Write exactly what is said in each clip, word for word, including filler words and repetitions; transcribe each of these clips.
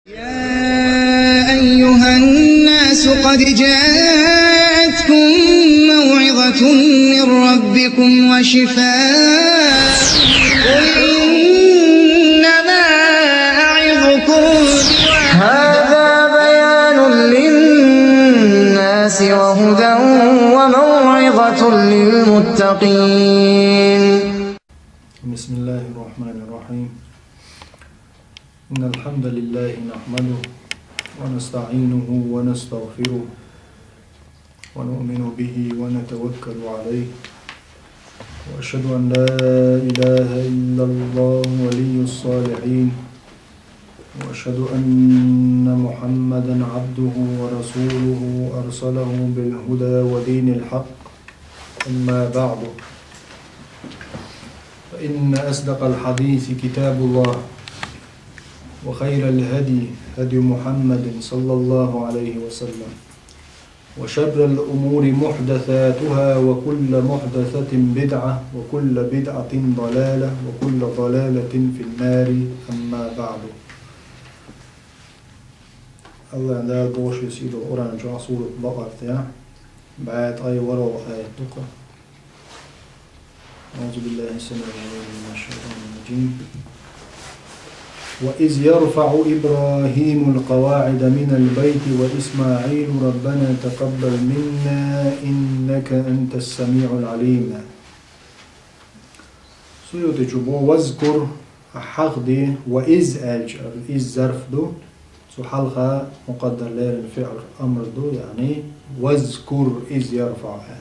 يا أيها الناس قد جاءتكم موعظة من ربكم وشفاء. قل إنما أعظكم هذا بيان للناس وهدى وموعظة للمتقين. بسم الله الرحمن الرحيم. إن الحمد لله نحمده ونستعينه ونستغفره ونؤمن به ونتوكل عليه، وأشهد أن لا إله إلا الله ولي الصالحين، وأشهد أن محمدا عبده ورسوله أرسله بالهدى ودين الحق. أما بعد، فإن أصدق الحديث كتاب الله، وخير الهدي هدي محمد صلى الله عليه وسلم، وشر الأمور محدثاتها، وكل محدثة بدعة، وكل بدعة ضلالة، وكل ضلالة في النار. أما بعد. Аллаһ Дала бохуш висийла Къуръан чохь, сурат Бакъара тӀехь, бӀе ткъе ворхӀалгӀа аят ду-кх. أعوذ بالله السميع العليم من الشيطان الرجيم. وإذ يرفع إبراهيم القواعد من البيت وإسماعيل ربنا تقبل منا إنك أنت السميع العليم. Суютичо боху: «Вазкур», хьахаде, «ва из» аьлча, из зарф ду, цу хьалха мукъаддар леррина фиӀл амр ду, яъни «вазкур из ярфаӀу» аьлла.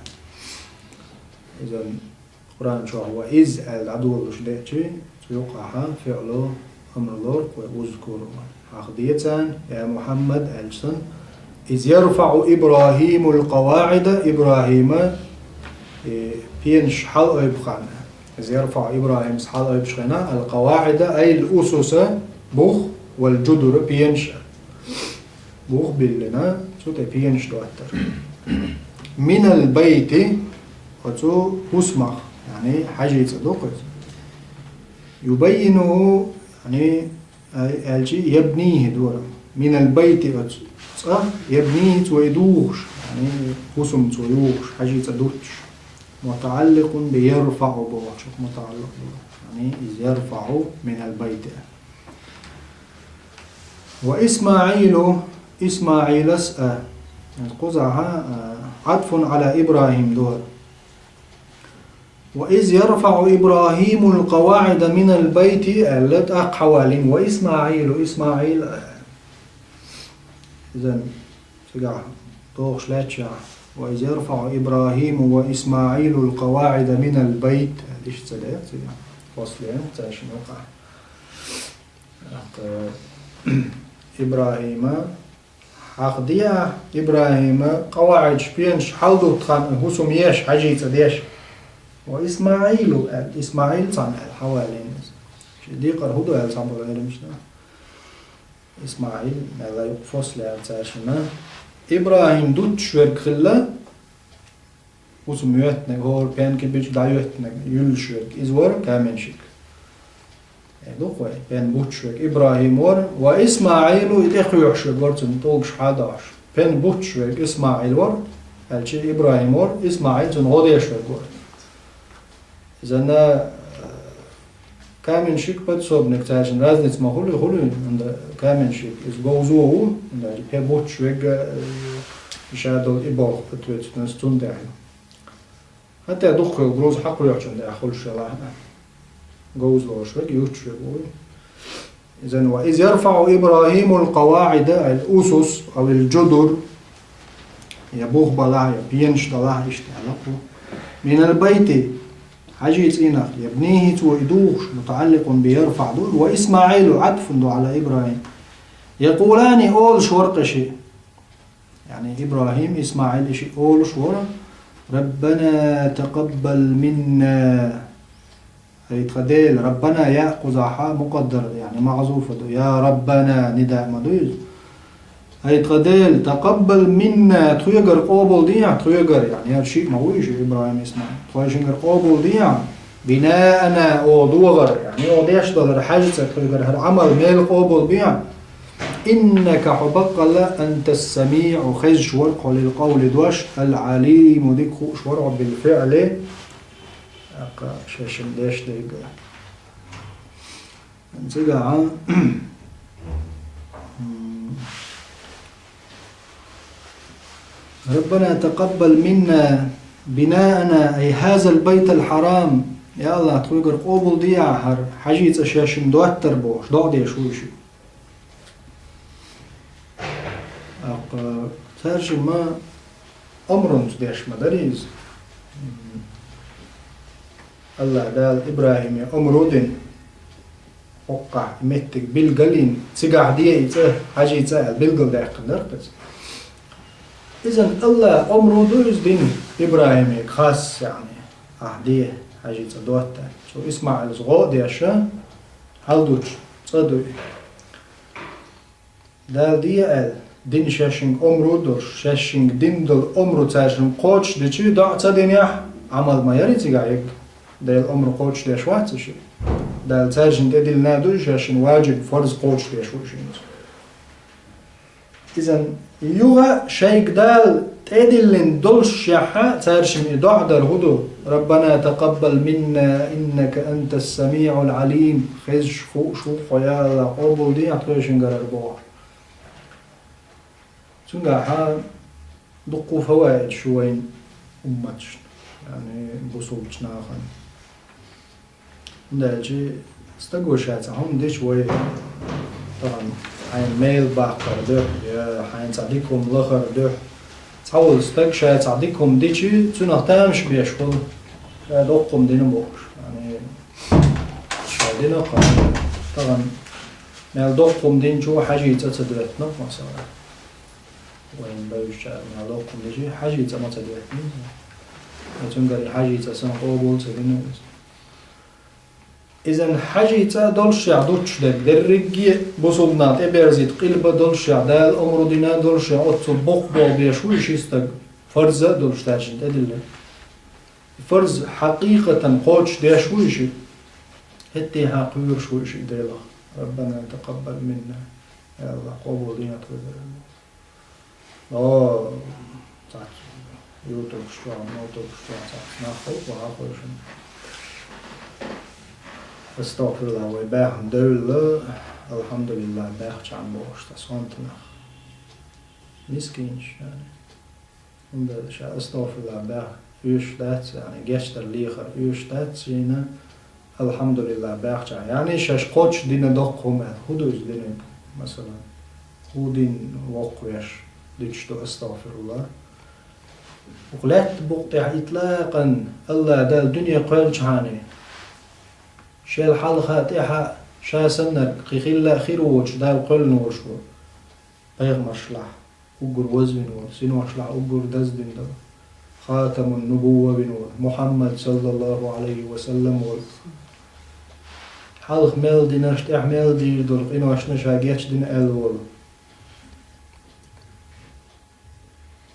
Иза Къуръан чохь «ва из» аьлла дӀадолалуш деъча, цу юкъахьа фиӀлу амр лору-кх вай: «узкур». Хьахаде царна, я Мухьаммад, аьлча санна, «из ярфаӀу ИбрахӀимул къаваӀида», ИбрахӀима, э, пенаш хьалаайбу ханна. «Из ярфаӀу ИбрахӀимас» хьалаайбуш хенахь, «ал къаваӀида», ай «ал усуса», бух, «вал джудура», пенаш а. Бух биллина, цу тӀе пенаш доттар. «Минал байти», оцу хӀусамах, яъни хьаьжин цӀа ду-кх иза. «Юбаййинуху», яъни, ай, аьлча, «ябнихи» дора. «Минал байти» оцу цӀа, «ябнихи» цо и духуш, яъни хӀусам цо юхуш, хьаьжин цӀа дуттуш. «МутаӀалликъун би ярфаӀу» бохучух мутаӀалликъ ду. Яъни «из ярфаӀу минал байти». «Ва ИсмаӀилу», ИсмаӀилас а. Кхузахьа, а, «Ӏатфун Ӏала ИбрахӀим» дора. «Ва из ярфаӀу ИбрахӀимул къаваӀида минал байти» аьлла, тӀаккха хьавалийна: «ва ИсмаӀилу», ИсмаӀил а. Иза цигахь дохуш лаьттачохь: «Ва из ярфаӀу ИбрахӀиму ва ИсмаӀилул къаваӀида минал байт», аьлла, иштта ца даьлла цигахь. Хьослена цаьршинна юкъахь. ТӀаккха ИбрахӀима, хьахаде ахь ИбрахӀима къаваӀидаш, пенаш хьалдутта ханна хӀусам еш, хьаьжин цӀа деш. «Ва ИсмаӀилу», аьлла, ИсмаӀил цхьаьна аьлла, хьавалийна иза. Шен декъар хӀун ду аьлла цхьаболу Ӏеламнаха. ИсмаӀил, мел юкъа фос лаьара цаьршинна. ИбрахӀим дуттуш верг хилла, хӀусам йоьттинарг, хӀора пен кибичу дӀайоьттинарг, юьллуш верг, иза вара каменщик. Э, ду-кх вай, пен буттуш верг ИбрахӀим вара, «ва ИсмаӀилу», и тӀекхоьхьуш верг вара цунна, тӀулгаш хьа а дохьуш. Пен буттуш верг ИсмаӀил вара, аьлча ИбрахӀим вара, ИсмаӀил цунна гӀо деш верг вара. Иза на, э, каменщик, подсобник, цаьршинна разница ма хуьлу, хуьлу, хӀунда каменщик, иза говзо ву, хӀунда аьлча пен буттуш верг, э, ша долу и болх ответственность цунна тӀехь ю. ХӀунда дуккха груз хьакхоьхьучунна тӀехь хуьлуш хилахь а. Говза лоруш верг, юьттуш верг ву. Иза, «ва из ярфаӀу ИбрахӀимул къаваӀида», ай «ал усус», ав «ал джудур», я бух балахь, я пенаш далахь, иштта аьлла кху. «Минал байти», хьаьжин цӀийнах, «ябнихи», цо и духуш, «мутаӀалликъун би ярфаӀ» ду, «ва ИсмаӀилу», Ӏатфун ду Ӏала ИбрахӀим. «Якъулани», олуш вара кхин шиъ. Яъни ИбрахӀим, ИсмаӀил и шиъ олуш вара: «Раббана такъаббал минна». Ай тхан Дела, «Раббана» я кхузахьа мукъаддар, яъни махьзуфа ду. «Я Раббана» нида ма ду иза. Ай тхан Дела, «такъаббал минна», тхоьгара къобалде хьан, тхоьгара, яъни хӀара шиъ ма вуй шу, ИбрахӀим, ИсмаӀил, тхойшингара къобалде хьан, «бинаана», оха догӀар, яъни оха деш далар хьаьжин цӀа, тхоьгара хӀара Ӏамал мел къобалбе хьан. إنك хьо баккъалла أنت السميع хезаш вар хьо للقول дош, العليم дика хууш вар хьо بالفعل, тӀаккха шайшин деш дерг. Цигахьа, м, ربنا تقبل منا بناءنا أي هذا البيت الحرام. Я АллахӀ, тхоьгара къобалдехьа хӀара хьажий цӀа шайшинг доттар бохуш, доӀа деш ву уьш. ТӀаккха цаьршимма омрунца деш ма дара иза. АллахӀ Дала ИбрахӀиме омру дина, хӀокхахь меттиг билгалйина, цигахь де и цӀа, хьажий цӀа аьлла билгалдаьккхина дара-кх иза. Иза АллахӀа омру ду иза дина ИбрахӀимега хас, яъни, ахь де хьажий цӀа доттар. Цо ИсмаӀилца гӀо а деш, хьалдучу цӀа ду и. Дала де аьлла, дина шайшинга омру а долуш, шайшинга дина долу омру цаьршимма кхочушдичи, доӀа ца динехь, Ӏамал ма яри цигахь ерг. Делан омру кхочушдеш вац уьш. Дала цаьршинна тӀедиллина ду, шайшинна ваджиб, фарз кхочушдеш ву уьш хӀинца. Иза юха шайга Дала тӀедиллина долушшехь, цаьршимма и доӀа дар хӀун ду? ربنا تقبل منا إنك أنت السميع العليم. Хезаш, хууш ву хьо, я АллахӀ, къобалдехьа тхоьшингара боху. Цуьнгахьа дуккха фаваид шу вайн умматашна, яъни бусулбачу нахана. ХӀунда аьлча стага ша цхьа хӀума дича вай, тахана хьайна мел баккхар дуьхьа, я хьайна цхьа дика хӀума лахар дуьхьа, цхьа волу стаг ша цхьа дика хӀума дичи, цунах тамаш беш волу, ша доккха хӀума дина бохуш. Яъни, ша дина кхана, тахана мел доккха хӀума динчо хьажий цӀа ца доьттина, масала. Вайн бевзачара мел доккха хӀума дичи, хьажий цӀа ма ца доьттина. Цуьнгара и хьажий цӀа санна къобал ца дина иза. Иза хьажий цӀа долушшехь дуттуш дерг, дерриге а бусулба нах тӀеберзийта къилба долушшехь, Дала омру дина долушшехь, оццул боккха болх беш ву и ши стаг, фарз а долуш цаьршинна тӀедиллина. Фарз хьакъикъатан кхочушдеш ву и ши, хӀетте хьан кхоьруш ву и ши Делах. ربنا تقبل منا. Я АллахӀ, къобалдина тхоьгара. О, цхьацца ютубаш чохь, мотубаш чохь цхьацца нах хӀокху хьахойшина. АстагӀфируллахӀ, вай баьхна девлла, алхьамдулиллахӀ баьхча бохуш цхьа сонта нах. Мискинаш, яъни. ХӀунда аьлча ша астагӀфируллахӀ баьхна оьшуш дац, яъни гечдар лехар оьшуш дац шайна, алхьамдулиллахӀ баьхча. Яъни шаьш кхочушдина доккха хӀума аьлла. ХӀун ду иза динарг? Масала, хӀун дина воккхавеш дуьтуш ду астагӀфируллахӀ? ХӀокху лаьтта букъа тӀехь итлакъан АллахӀ Дала дуьне кхоьллачхьана, шел хьалха тӀаьхьа ша саннарг кхин хилла а хир воцуш Дала кхоьллина волуш ву. Пайхамаршлахь уггар вазвина волу, синошлахь уггар даздина долу, хатамун нубувва вина волу, Мухьаммад саллаллаху Ӏалайхи ва саллам волу. Хьалха мел динарш тӀехь мел дийр долу къиношна ша гечдина аьлла волу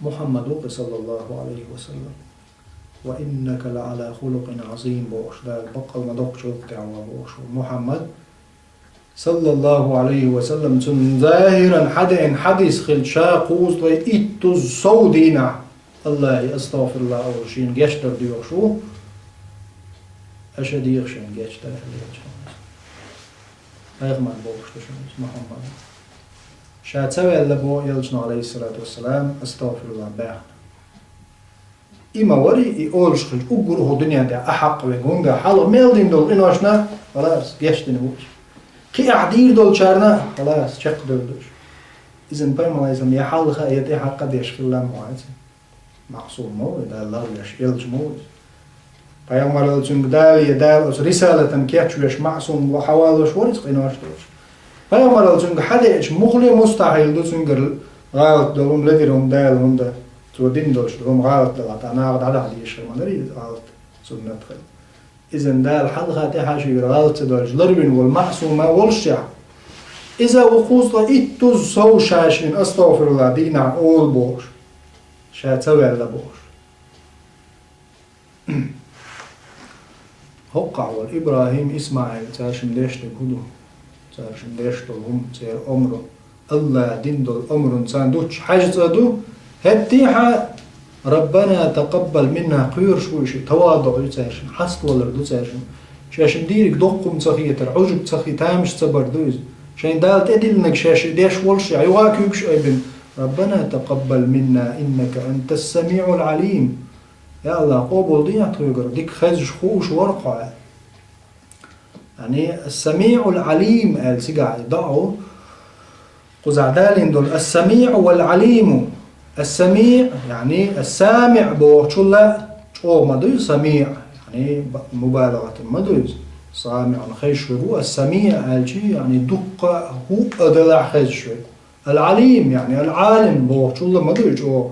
Мухьаммад ву-кх, саллаллаху Ӏалайхи ва саллам. «Ва иннака ла Ӏала хулукъин Ӏазим», бохуш, Дала баккъал ма доккхачу гӀуллакх тӀехь ву бохуш ву Мухьаммад, саллаллаху Ӏалайхи ва саллам. Цунна захӀиран хьадеана хьадис хилча, кхузткъе иттузза сов дийнахь АллахӀе астагӀфируллахӀ олуш шена гечдар доьхуш ву, аша деха шена гечдар аьлла. Пайхамар бохуш ду шуна иза, Мухьаммад. Ша ца ваьлла боху элчано, Ӏалайхиссалату вассалам, астагӀфируллахӀ баьхна. И ма вари, и олуш хилча, уггар хӀу дуьнен тӀехь а хьакъ вега, хӀунда хьалха мел дина долу къиношна, халас, гечдина ву уьш. Кхин ахь дийр долчарна, халас, чекхдевлла ду уьш. Иза пайхамар, Ӏалайхиссалам, я хьалха, я тӀе хьакъ деш хилла ма вац. Маъсум ма ву, Дала ларвеш, элча ма ву иза. Пайхамаралла цуьнга Дала, я Дала оцу рисалатан кечвеш маъсум ва хьавалош вара иза къинош долуш. Пайхамаралла цуьнга хьадеача, муххале мустахьил ду цуьнгара гӀалат долу хӀума, ледира хӀума Дала, хӀунда цо дина долуш ду хӀума гӀалат дала, тӀаккха наха дӀадахьа дезаш хир ма дарий иза гӀалат, суннат хила. Иза Дала хьалха тӀаьхьа шегара гӀалат ца долуш ларвина волу маъсума волушехь, иза ву кхузткъе иттузза сов ша шена астагӀфируллахӀ дийнахь олу бохуш, ша ца ваьлла бохуш. ХӀокхахь волу ИбрахӀим, ИсмаӀил, цаьршимма деш дерг хӀун ду? Цаьршимма деш долу хӀума, церан омру. Аллахь дина долу омрана царна дуттуш хьаьжа цӀа ду, хӀетте а «Раббана такъаббал минна» кхоьруш ву уьш, таваду ю цаьршинна, хьаставалар ду цаьршинна. Шаьшшинна дийриг доккха хӀума ца хетар, Ӏуьйриг ца хи, тамаш ца бар ду иза. Шайн Дала тӀедиллинарг шаьш деш волуш, юха куьйгаш айбина: «Раббана такъаббал минна, иннака антас самиӀул Ӏалим». Я Аллахь, къобалдехьа тхоьгара, дика хезаш, хууш вара хьо. Яъни, ас-Самиъул Алим аьлла цигахь и даӀу, кхузахь далийна долу ас-Самиъу вал Алиму. Ас-Самиъ, яъни, ас-Самиъ бохучул а чӀогӀа ма ду иза, Самиъ, яъни, б-, мубалагӀатан ма ду иза. Самиъун хезаш верг ву, ас-Самиъ аьлча, яъни, дуккха а хӀуъа а далахь хезаш верг. Ал-Алим, яъни, ал-Алим бохучул а ма ду иза чӀогӀа.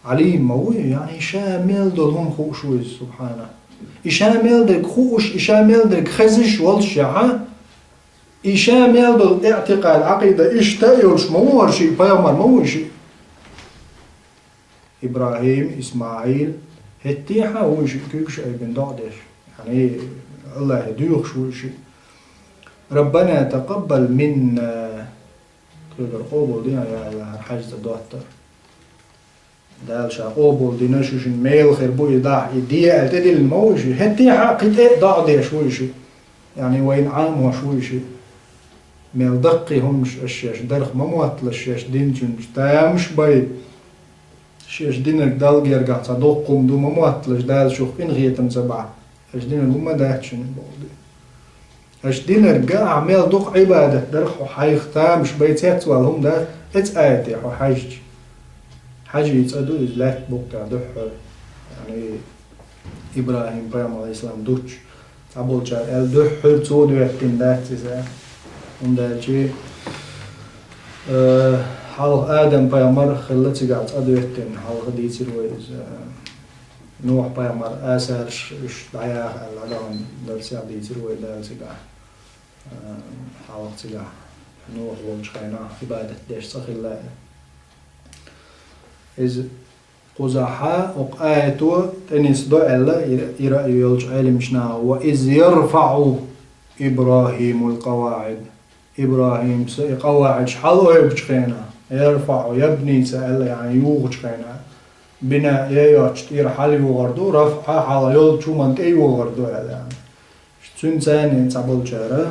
Алим ма ву, яъни ша мел долу хӀума хууш ву иза, субхьана. И ша мел дерг хууш, и ша мел дерг хезаш волчохь, и ша мел долу иътикъад, Ӏакъида иштта а йолуш ма ву хӀара шиъ, пайхамар ма ву и шиъ. ИбрахӀим, ИсмаӀил, хӀетте а ву и шиъ куьйгаш айбина доӀа деш. Яъни, Аллахье дуьйхуш ву и шиъ. Раббана такъаббал минна. Тхоьгара къобалдехьа, я Аллахь, хӀара хьаьжа цӀа доттар. Дала ша къобалдина, шу шуна мела хир бу и дахь, и де аьлла тӀедиллина ма ву и шиъ. ХӀетте а кхин тӀе а доӀа деш ву и шиъ. Яъни вайна Ӏамош ву и шиъ. Мел даккхий хӀуманаш аша шаьш дарх ма мотталаш, шаьш динчуьнца тамаш бай. Шаьш динарг Далла гергахь цхьа доккха хӀума ду ма мотталаш, Дала шух къинхетам ца бахь. Аша динарг хӀума дац шуна боху де. Аша динарг а, ахь мел дукха Ӏибадат дарх хьо хьайх тамаш бай цецвала хӀума дац, эцу аятехь хьо хьаьжча. Хьаьжий цӀа ду иза лаьтта букъ тӀехь дуьххьара. Яъни, ИбрахӀим пайхамар, алейхиссалам, дуттуш. Цхьаболчара аьлла, дуьххьара цо доьттина дац иза. ХӀунда аьлча, э, хьалха Адам пайхамар хилла цигахь цӀа доьттина, хьалха дийцира вай иза. Нухь пайхамар асарш уьш дӀаяха аьлла, дӀадахана дарсехь дийцира вай Дала цигахь, а, хьалха цигахь Нухь волчу хенахь Ӏибадат деш цӀа хилла. Иза кхузахьа окху аято тӀенисдо аьлла, ира, ира а йолчу Ӏеламчу наха: «Ва из ярфаӀу ИбрахӀимул къаваӀид». ИбрахӀимса и къаваӀидаш хьалаойбучу хенахь, ярфаӀу ябница аьлла, яъни юхучу хенахь, бина я йоцчу тӀера хьалайогӀур ду, рафӀа хьала йолчу хӀуманна тӀейогӀур ду аьлла, яъни. Цуьнан царна цхьаболчара: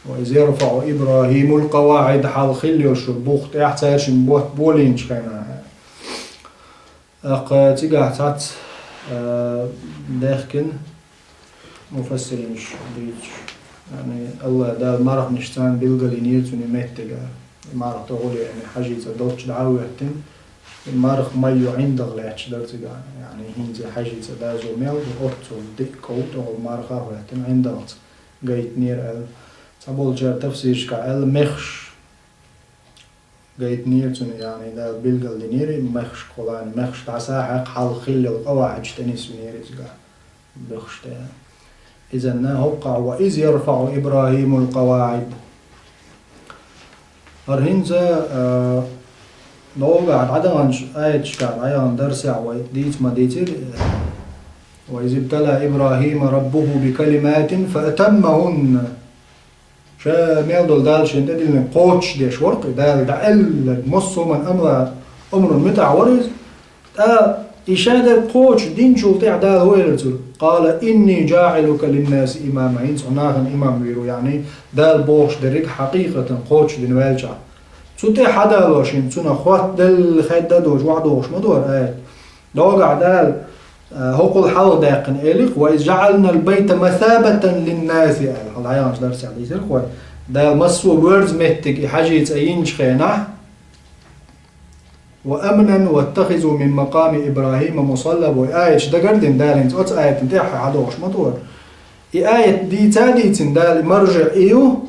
«Ва из ярфаӀу ИбрахӀимул къаваӀид», хьалха хилла йолуш бух тӀехь цаьршинна ботт болийначу хенахь. ТӀаккха цигахь цхьацца, а, даьхкина муфассиринаш дуьйцуш. Яъни, Аллах Дала марханаш царна билгалйинера цуьнан меттигара. Марха тӀе гӀоле, яъни, хьаьжий цӀа долчу дӀа а хӀоьттина, и марха ма ю ӀиндагӀ лаьтташ дара цигахь. Яъни, хӀинца хьаьжий цӀа дазо мел ду, оццул диъ ков тӀе гӀоле марха а хӀоьттина ӀиндагӀца гайтинера аьлла. Цхьаболчара тафсирашкахь аьлла, мехаш гайтинера цуьнан, яъни, Дала билгалдинера и мехаш кхолларна, мехаш дӀасахьаькхна хьалха хилла йолу къаваӀидаш тӀенисвинера иза, мехаш тӀе. Изанна хӀокхахь: «Ва из ярфаӀу ИбрахӀимул къаваӀид». ХӀара хӀинца, а, догӀу дӀадаханчу аяташкахь дӀаяханчу дарсехь вай дийца ма дийцира: «Ва из ибтала ИбрахӀима раббуху бикалиматин фаатаммахунна». Ша мел долу Дала шена тӀедиллинарг кхочушдеш вара-кх и, Дала дӀааьлларг, массо а хӀуманна амра, омрун муьтӀахь вара иза. ТӀаккха и ша дерг кхочушдинчул тӀаьхьа Дала хӀун элира цуьнга: «Къала инни жаӀилука линнаси имама», хӀинца хьо нахана имам вийр ву, яъни Дала бохуш дерриг хьакъикъатан кхочушдина ваьлчахь. Цу тӀе хьадало шена, цунах хӀоттаделла хадда а доцуш, охьадогӀуш ма ду хӀара аят. ДогӀахь Дала, а, хӀокхул хьалха даьккхина элира: «Ва из жаӀалнал байта масабатан линнаси», аьлла, хьалха дӀаяханчу дарсехь дийцира вай. Дала массо а воьрзу меттиг и хьаьжий цӀа йинчу хенахь: «Ва амнан ваттахизу мин макъами ИбрахӀима мусалла», вай аяташ дагардина Дала, хӀинца оцу аятан тӀаьхьа хьадогӀуш ма ду хӀара. И аят дийца а дийцина Дала, и маржа и ю,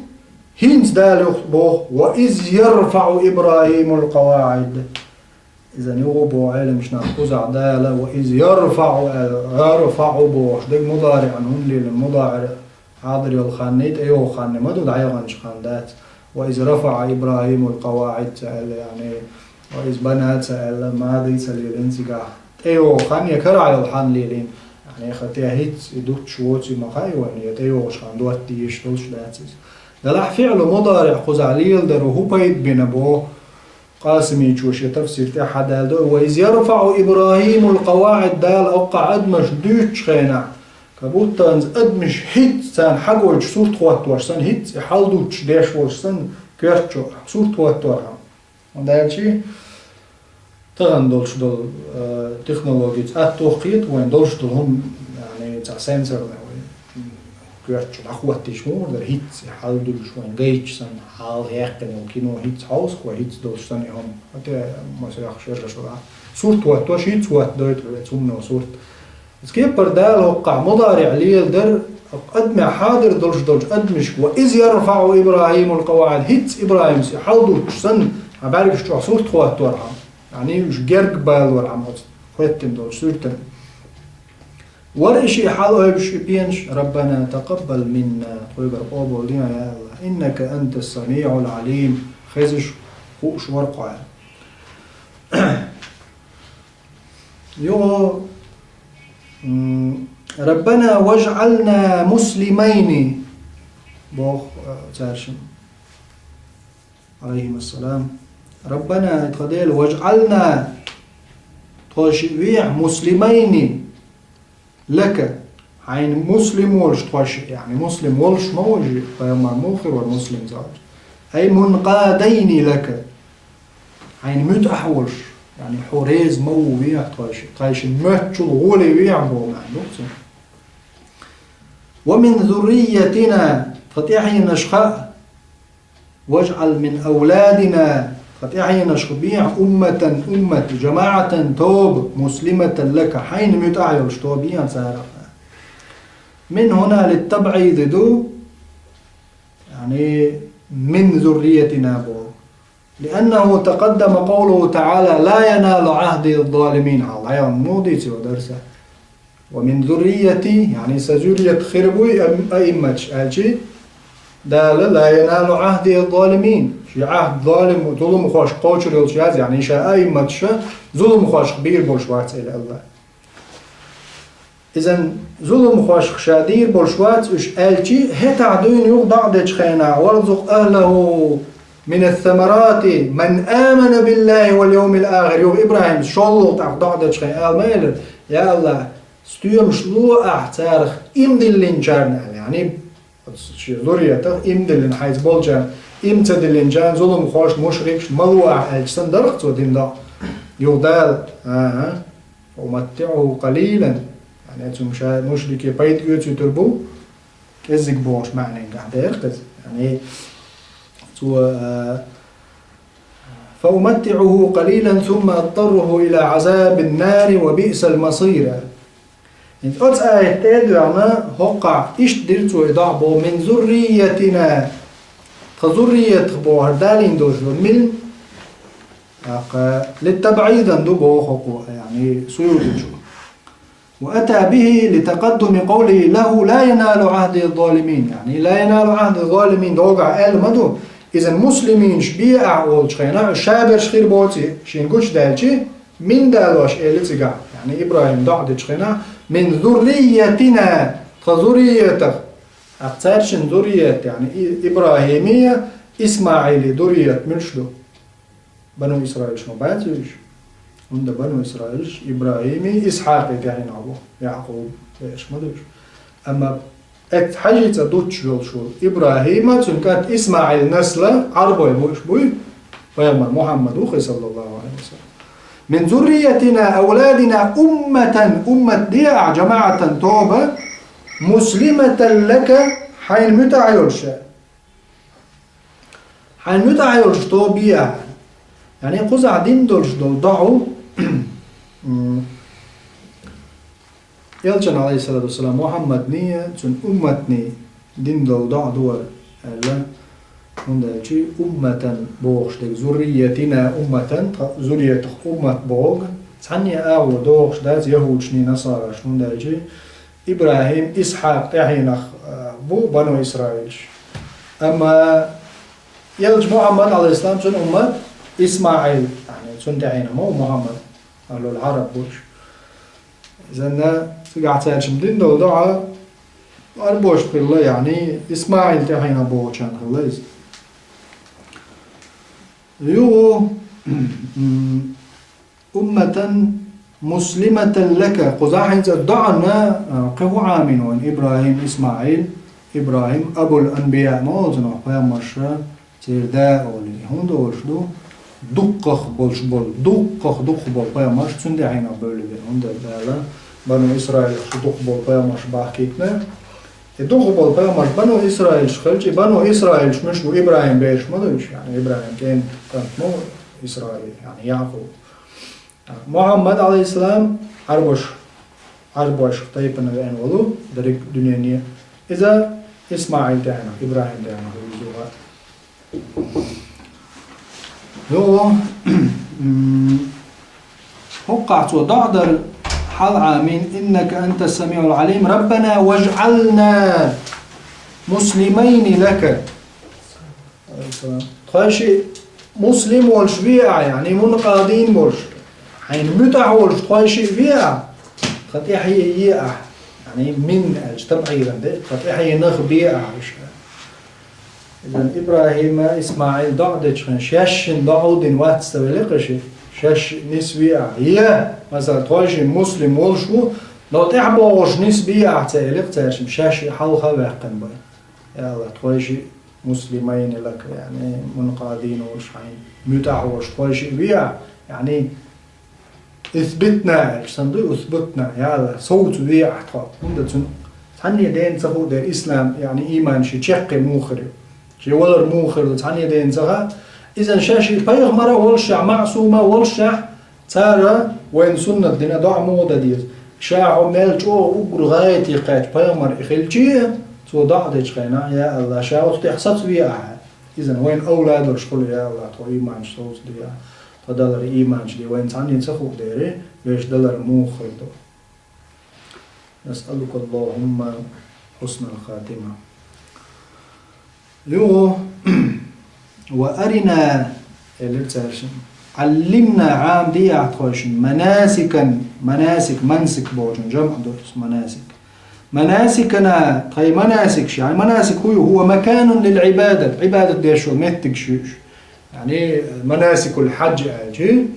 хӀинца Дала юха боху: «Ва из ярфаӀу ИбрахӀимул къаваӀид». Иза юха боху Ӏеламчу наха кхузахь Дала: «Ва из ярфаӀу», аьлла, «ярфаӀу» бохуш дерг мудариӀан хӀунда лелийна, мудариӀ хьадир йолу ханна, тӀейогӀу ханна ма ду, дӀаяханчу ханна дац. «Ва из рафаӀа ИбрахӀимул къаваӀид» ца аьлла, яъни, «ва из бана» ца аьлла, мади ца лелийна цигахь. ТӀейогӀу хан я карахь йолу хан лелийна. Яъни, хӀетте а хӀинца и дуттуш воций ма хаьа вайна, я тӀейогӀучу ханна дотта дезаш долуш дац иза. Делахь фиӀлу мудариӀ кхузахь леладаро хӀун пайда бина боху? Къасимичо шен тафсир тӀехь хьадаьлла ду: «وإذ يرفع إبراهيم القواعد», Дала оккхахь адамаш дуьйцучу хенахь, как будто адамаш хӀинцца царна хьагойтуш сурт хӀоттош санна, хӀинцца и хьалдуттуш деш волуш санна, коьртачу сурт хӀоттор хьан. ХӀунда аьлча тахана долуш долу, э, технологица атта кхета вайн долуш долу хӀума, яъни, цхьа сенсорный вай коьртачу дӀахӀоттийча муха дара, хӀинцца и хьалдуьллуш вайн гайташ санна, хьалха яьккхина йолу кино хӀинцца хьовсу вай, хӀинцца долуш санна и хӀума. ХӀунда масех шераш вара. Сурт хӀоттош, хӀинцца хӀоттадойту вай цунна сурт. Иза кепара Дала хӀоккхахь мудариӀ леладар, адамехь хьадар долуш долчу адамашка: «وإذ يرفع إبراهيم القواعد», хӀинцца ИбрахӀимс и хьалдуттуш санна, хьан бӀаьргаш чохь сурт хӀоттор хьан. Яъни уьш герга балор хьан оцу хӀоьттина долчу суьртана. Вара и шиъ хьалаойбуш и пенаш: «ربنا تقبل منا», тхоьгара къобалде, я АллахӀ, «إنك أنت السميع العليم», хезаш, хууш вара кхо. Юха, м, «ربنا واجعلنا مسلمين», боху, э, цаьршимма, алейхимассалам. «ربنا», тхан Дела, «واجعلنا», тхо шиъ вехьа, «مسلمين», «لك», хьайна муслим волуш тхо шиъ, яъни муслим волуш ма ву уьш, пайхамар муха хир вара муслим цкъа. «أي منقادين لك», хьайна муьтӀахь волуш, яъни хьо реза ма ву вехьа тхо шиъ, тхайшинна моьттучул гӀоле вехьа боху маьӀна ду цуьнан. «ومن ذريتنا», тхан тӀаьхьенашха а, «واجعل من أولادنا», тхан тӀаьхьенашха бехьа, «أمة», уммат, «جماعة», тоба, «مسلمة لك», хьайна муьтӀахь йолуш тоба бехьа царах. «من هنا للتبعيض» ду, яъни «من ذريتنا» боху. «لأنه تقدم قوله تعالى: لا ينال عهدي الظالمين». Хьалха дӀаяьлла муха дийцира дарса? «ومن ذريتي», яъни сан зурриятах хир буй ам-, аимматаш аьлчи, Дала: «لا ينال عهدي الظالمين». Шен Ӏахд залим, зуламхошка кхочур йолуш яц, яъни ша аимматаш зуламхошка бийр болуш вац, эли АллахӀ. Изан зуламхошка ша дийр болуш вац уьш аьлчи, хӀетахь дуьйна юха дӀа а дечу хенахь: «وارزق أهله من الثمرات من آمن بالله واليوم الآخر». Юха ИбрахӀимс шолгӀа тӀаккха дӀа а дечу хенахь ала ма элира: «Я АллахӀ, стоьмаш ло ахь царах иман диллинчарна», аьлла, яъни оцу шен зурриятах иман диллина хьайца болчарна, иман ца диллинчарна, зуламхошна, мушрикашна ма ло ахь аьлча санна дара-кх цо дина дӀа. Юха Дала: «ХӀа-хӀа, فأمتعه قليلا», яъни цунна ша мушрике пайда оьцуьйтур бу, кӀеззиг бохуш маьӀненгахь дера-кх иза. Яъни цо, а, «فأمتعه قليلا ثم أضطره إلى عذاب النار وبئس المصير». ХӀинца оцу аят тӀе а доьгӀна, хӀоккхахь иштта дира цо и дӀа боху: «من ذريتنا». Тхан зурриятах бохура далийна долуш ду. «من», тӀаккха «للتبعيض» ду боху хӀокхо, яъни Суютичо. «وأتى به لتقدم قوله له: لا ينال عهدي الظالمين». Яъни «لا ينال عهدي الظالمين» догахь аьлла ма ду, иза муслиминаш бе ахь олучу хенахь, ша берш хир боций шен гучудаьлчи, «من» далош элли цигахь, яъни ИбрахӀим дӀа а дечу хенахь: «من ذريتنا», тхан зурриятах, тӀаккха цаьршинна зуррият, яъни И-, ИбрахӀимий, ИсмаӀилий зуррият муьлш ду? Бану Исраилаш ма бац уьш? ХӀунда бану Исраилаш ИбрахӀимий, Исхьакъий тӀаьхьенах бу, Якъуб, вешан ма ду уьш. Амма эцца хьажий цӀа дуттуш йолуш волу ИбрахӀима, цуьнан кӀант ИсмаӀил насла Ӏарбой бу уьш буй, пайхамар Мухьаммад ву хи, саллаллаху Ӏалайхи ва саллам. «من ذريتنا أولادنا أمة», уммат де ахь, «جماعة», тоба, «مسلمة لك», хьайна муьтӀахь йолуш. Хьайн муьтӀахь йолуш тоба бе ахь. Яъни кхузахь дина долуш долу доӀа, м, Элчан, алейхиссалату вассалам, Мухьаммадний, цуьнан умматний дина долу доӀа ду хӀара, аьлла. ХӀунда аьлча умматан бохуш дерг, зурриятина умматан, тхан зурриятах уммат бохург, цхьанне а агӀор дохуш дац яхӀудашний, насарашний, хӀунда аьлча ИбрахӀим, Исхьакъ тӀаьхьенах, а, бу бану Исраилаш. Амма Элча Мухьаммад, алейхиссалам, цуьнан уммат ИсмаӀил, яъни цуьнан тӀаьхьенах ма ву Мухьаммад, ахӀлул Ӏараб бу уьш. Иза цигахь цаьршимма дина долу доӀа Ӏарбошна хилла, яъни ИсмаӀил тӀаьхьенах бохучарна хилла иза. Юха М, أمة مسلمة لك. Кхузахь хӀинца доӀана, а, кхин хӀун Ӏамийна вайна? ИбрахӀим, ИсмаӀил, ИбрахӀим, أبو الأنبياء ма олу цунах, пайхамарша церан да олий. ХӀунда олуш ду? Дукхах болуш болу, дукхах дукхах болу пайхамарш цуьнан тӀаьхьенах бевлла бина. ХӀунда аьлча Бану Исраилах шу дукхах болу пайхамарш бахкийтина. И дукхах болу пайхамарш Бану Исраилаш хилча, и Бану Исраилаш муьш бу, ИбрахӀим бераш ма ду уьш, яъни ИбрахӀим кӀен кӀант ма ву Исраил, яъни Якъуб. Мухьаммад, Ӏалайхиссалам, Ӏарбаш, Ӏарбойших тайпана веана волу, дерриг дуьнене. Иза ИсмаӀил тӀаьхьенах, ИбрахӀим тӀаьхьенах ву иза. Йо, м, хӀокхахь цо доӀа дара, хьал Ӏамийна: إنك أنت السميع العليم، ربنا واجعلنا مسلمين لك. Тхойшиъ муслим волуш ве ахь, яъни мункъадин волуш, хьайна муьтӀахь волуш тхойшиъ ве ахь, тхан тӀаьхье е ахь, яъни мин аьлча, табӀиран де, тхан тӀаьхьенах бе ахь уьш. Иза ИбрахӀима, ИсмаӀил доӀа дечу хенахь, шаьшшинна доӀа дина вац ца велла кхин шиъ, шаьшшиъ нисве ахь. Я, масала, тхойшиъ муслим волуш ву, но тӀаьхьабогӀуш нисбе ахь ца элира цаьршимма, шаьшшиъ хьалха а ваьккхина бен. Я АллахӀ, тхойшиъ مسلمين لك, яъни мункъадин волуш хьайна муьтӀахь волуш тхойшиъ ве ахь, яъни أثبتنا аьлча санна ду, أثبتنا, я АллахӀ, совца ве ахь тхо. ХӀунда цунна цхьанне дена ца хуу дера ислам, яъни ийман шен чеккхе муха хир ю, шен валар муха хир ду, цхьанне дена ца хаьа. Иза шаьшшиъ пайхамар а волушехь, маъсум а волушехь, цара вайна суннат дина доӀа муха дан деза? Ша хьо мел чӀогӀа уггар гӀайгӀате кхаьчча пайхамар и хилча а, цо доӀа дечу хенахь, я АллахӀ, ша оцу тӀехь сацаве ахьа. Иза вайна овладалаш хуьлу, я АллахӀ, тхо ийманаш совца де, тхо далар ийманаш де, вайна цхьанне ца хуу дера, вешан далар муха хир ду. نسألك اللهم حسن الخاتمة. Юха, وأرنا, элира цаьршинна, علمنا, Ӏамаде ахь тхойшинна, مناسكنا, مناسك, منسك бохучун жамӀ ду иза, مناسك. مناسكنا, тхайн مناسكаш, яъни مناسك хӀун ю? هو مكان للعبادة, Ӏибадат деш йолу меттигаш ю уьш. Яъни مناسك الحج аьлча,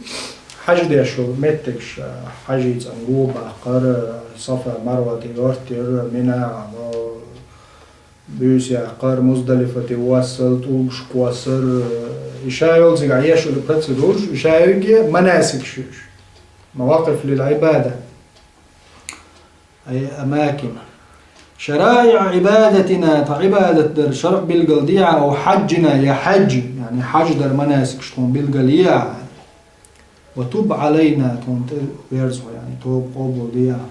хьаж деш йолу меттигаш, хьажцӀа гӀо баккхар, Сафа, Марва тӀе йорт яр, Мина, буьйса яккхар, Муздалифа тӀе воссал, тӀулгаш кхоссар, и ша йолу цигахь еш йолу процедураш, и ша йолу манасикаш ю уьш. مواقف للعبادة. أي أماكن. شرائع عبادتنا, тхан Ӏибадат дар шарӀ билгалде ахь, أو حجنا, я хьаж, яъни хьаж дар манасикаш тхуна билгалъе ахь. وتب علينا, тхуна тӀе верза хьо, яъни тоба къобалде ахь.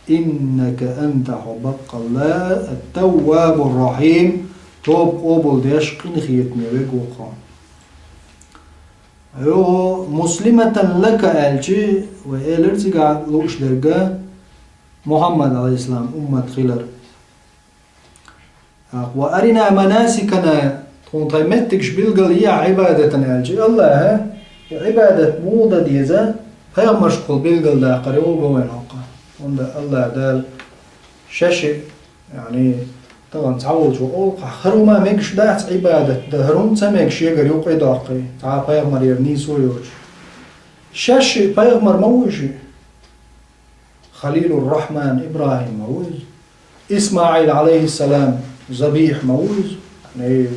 إنك, أنت, хьо баккъалла, التواب الرحيم, тоба къобалдеш, къинхетаме верг ву хьо. Йо, مسلمة لك аьлча, вай элира цигахь лууш дерг, Мухьаммад, Ӏалайхиссалам, уммат хилар. ТӀаккха وأرنا مناسكنا, тхуна тхайн меттигаш билгалъе ахь Ӏибадатан аьлча, АллахӀа и Ӏибадат муха дан деза, пайхамаршкахула билгалдаккхар йогӀу вайна хӀокху. ХӀунда АллахӀ Дала шаьшшиъ, яъни, тахана цхьаволчо олу, хӀара хӀума мегаш дац Ӏибадат дан, хӀара хӀума ца мега шегара юкъа а доккхий, цхьа а пайхамарера нийсо йоцуш. Шаьшшиъ пайхамар ма ву иза? Халилур-Рахьман ИбрахӀим ма ву иза? ИсмаӀил, Ӏалайхиссалам, забихь ма ву иза? Яъни,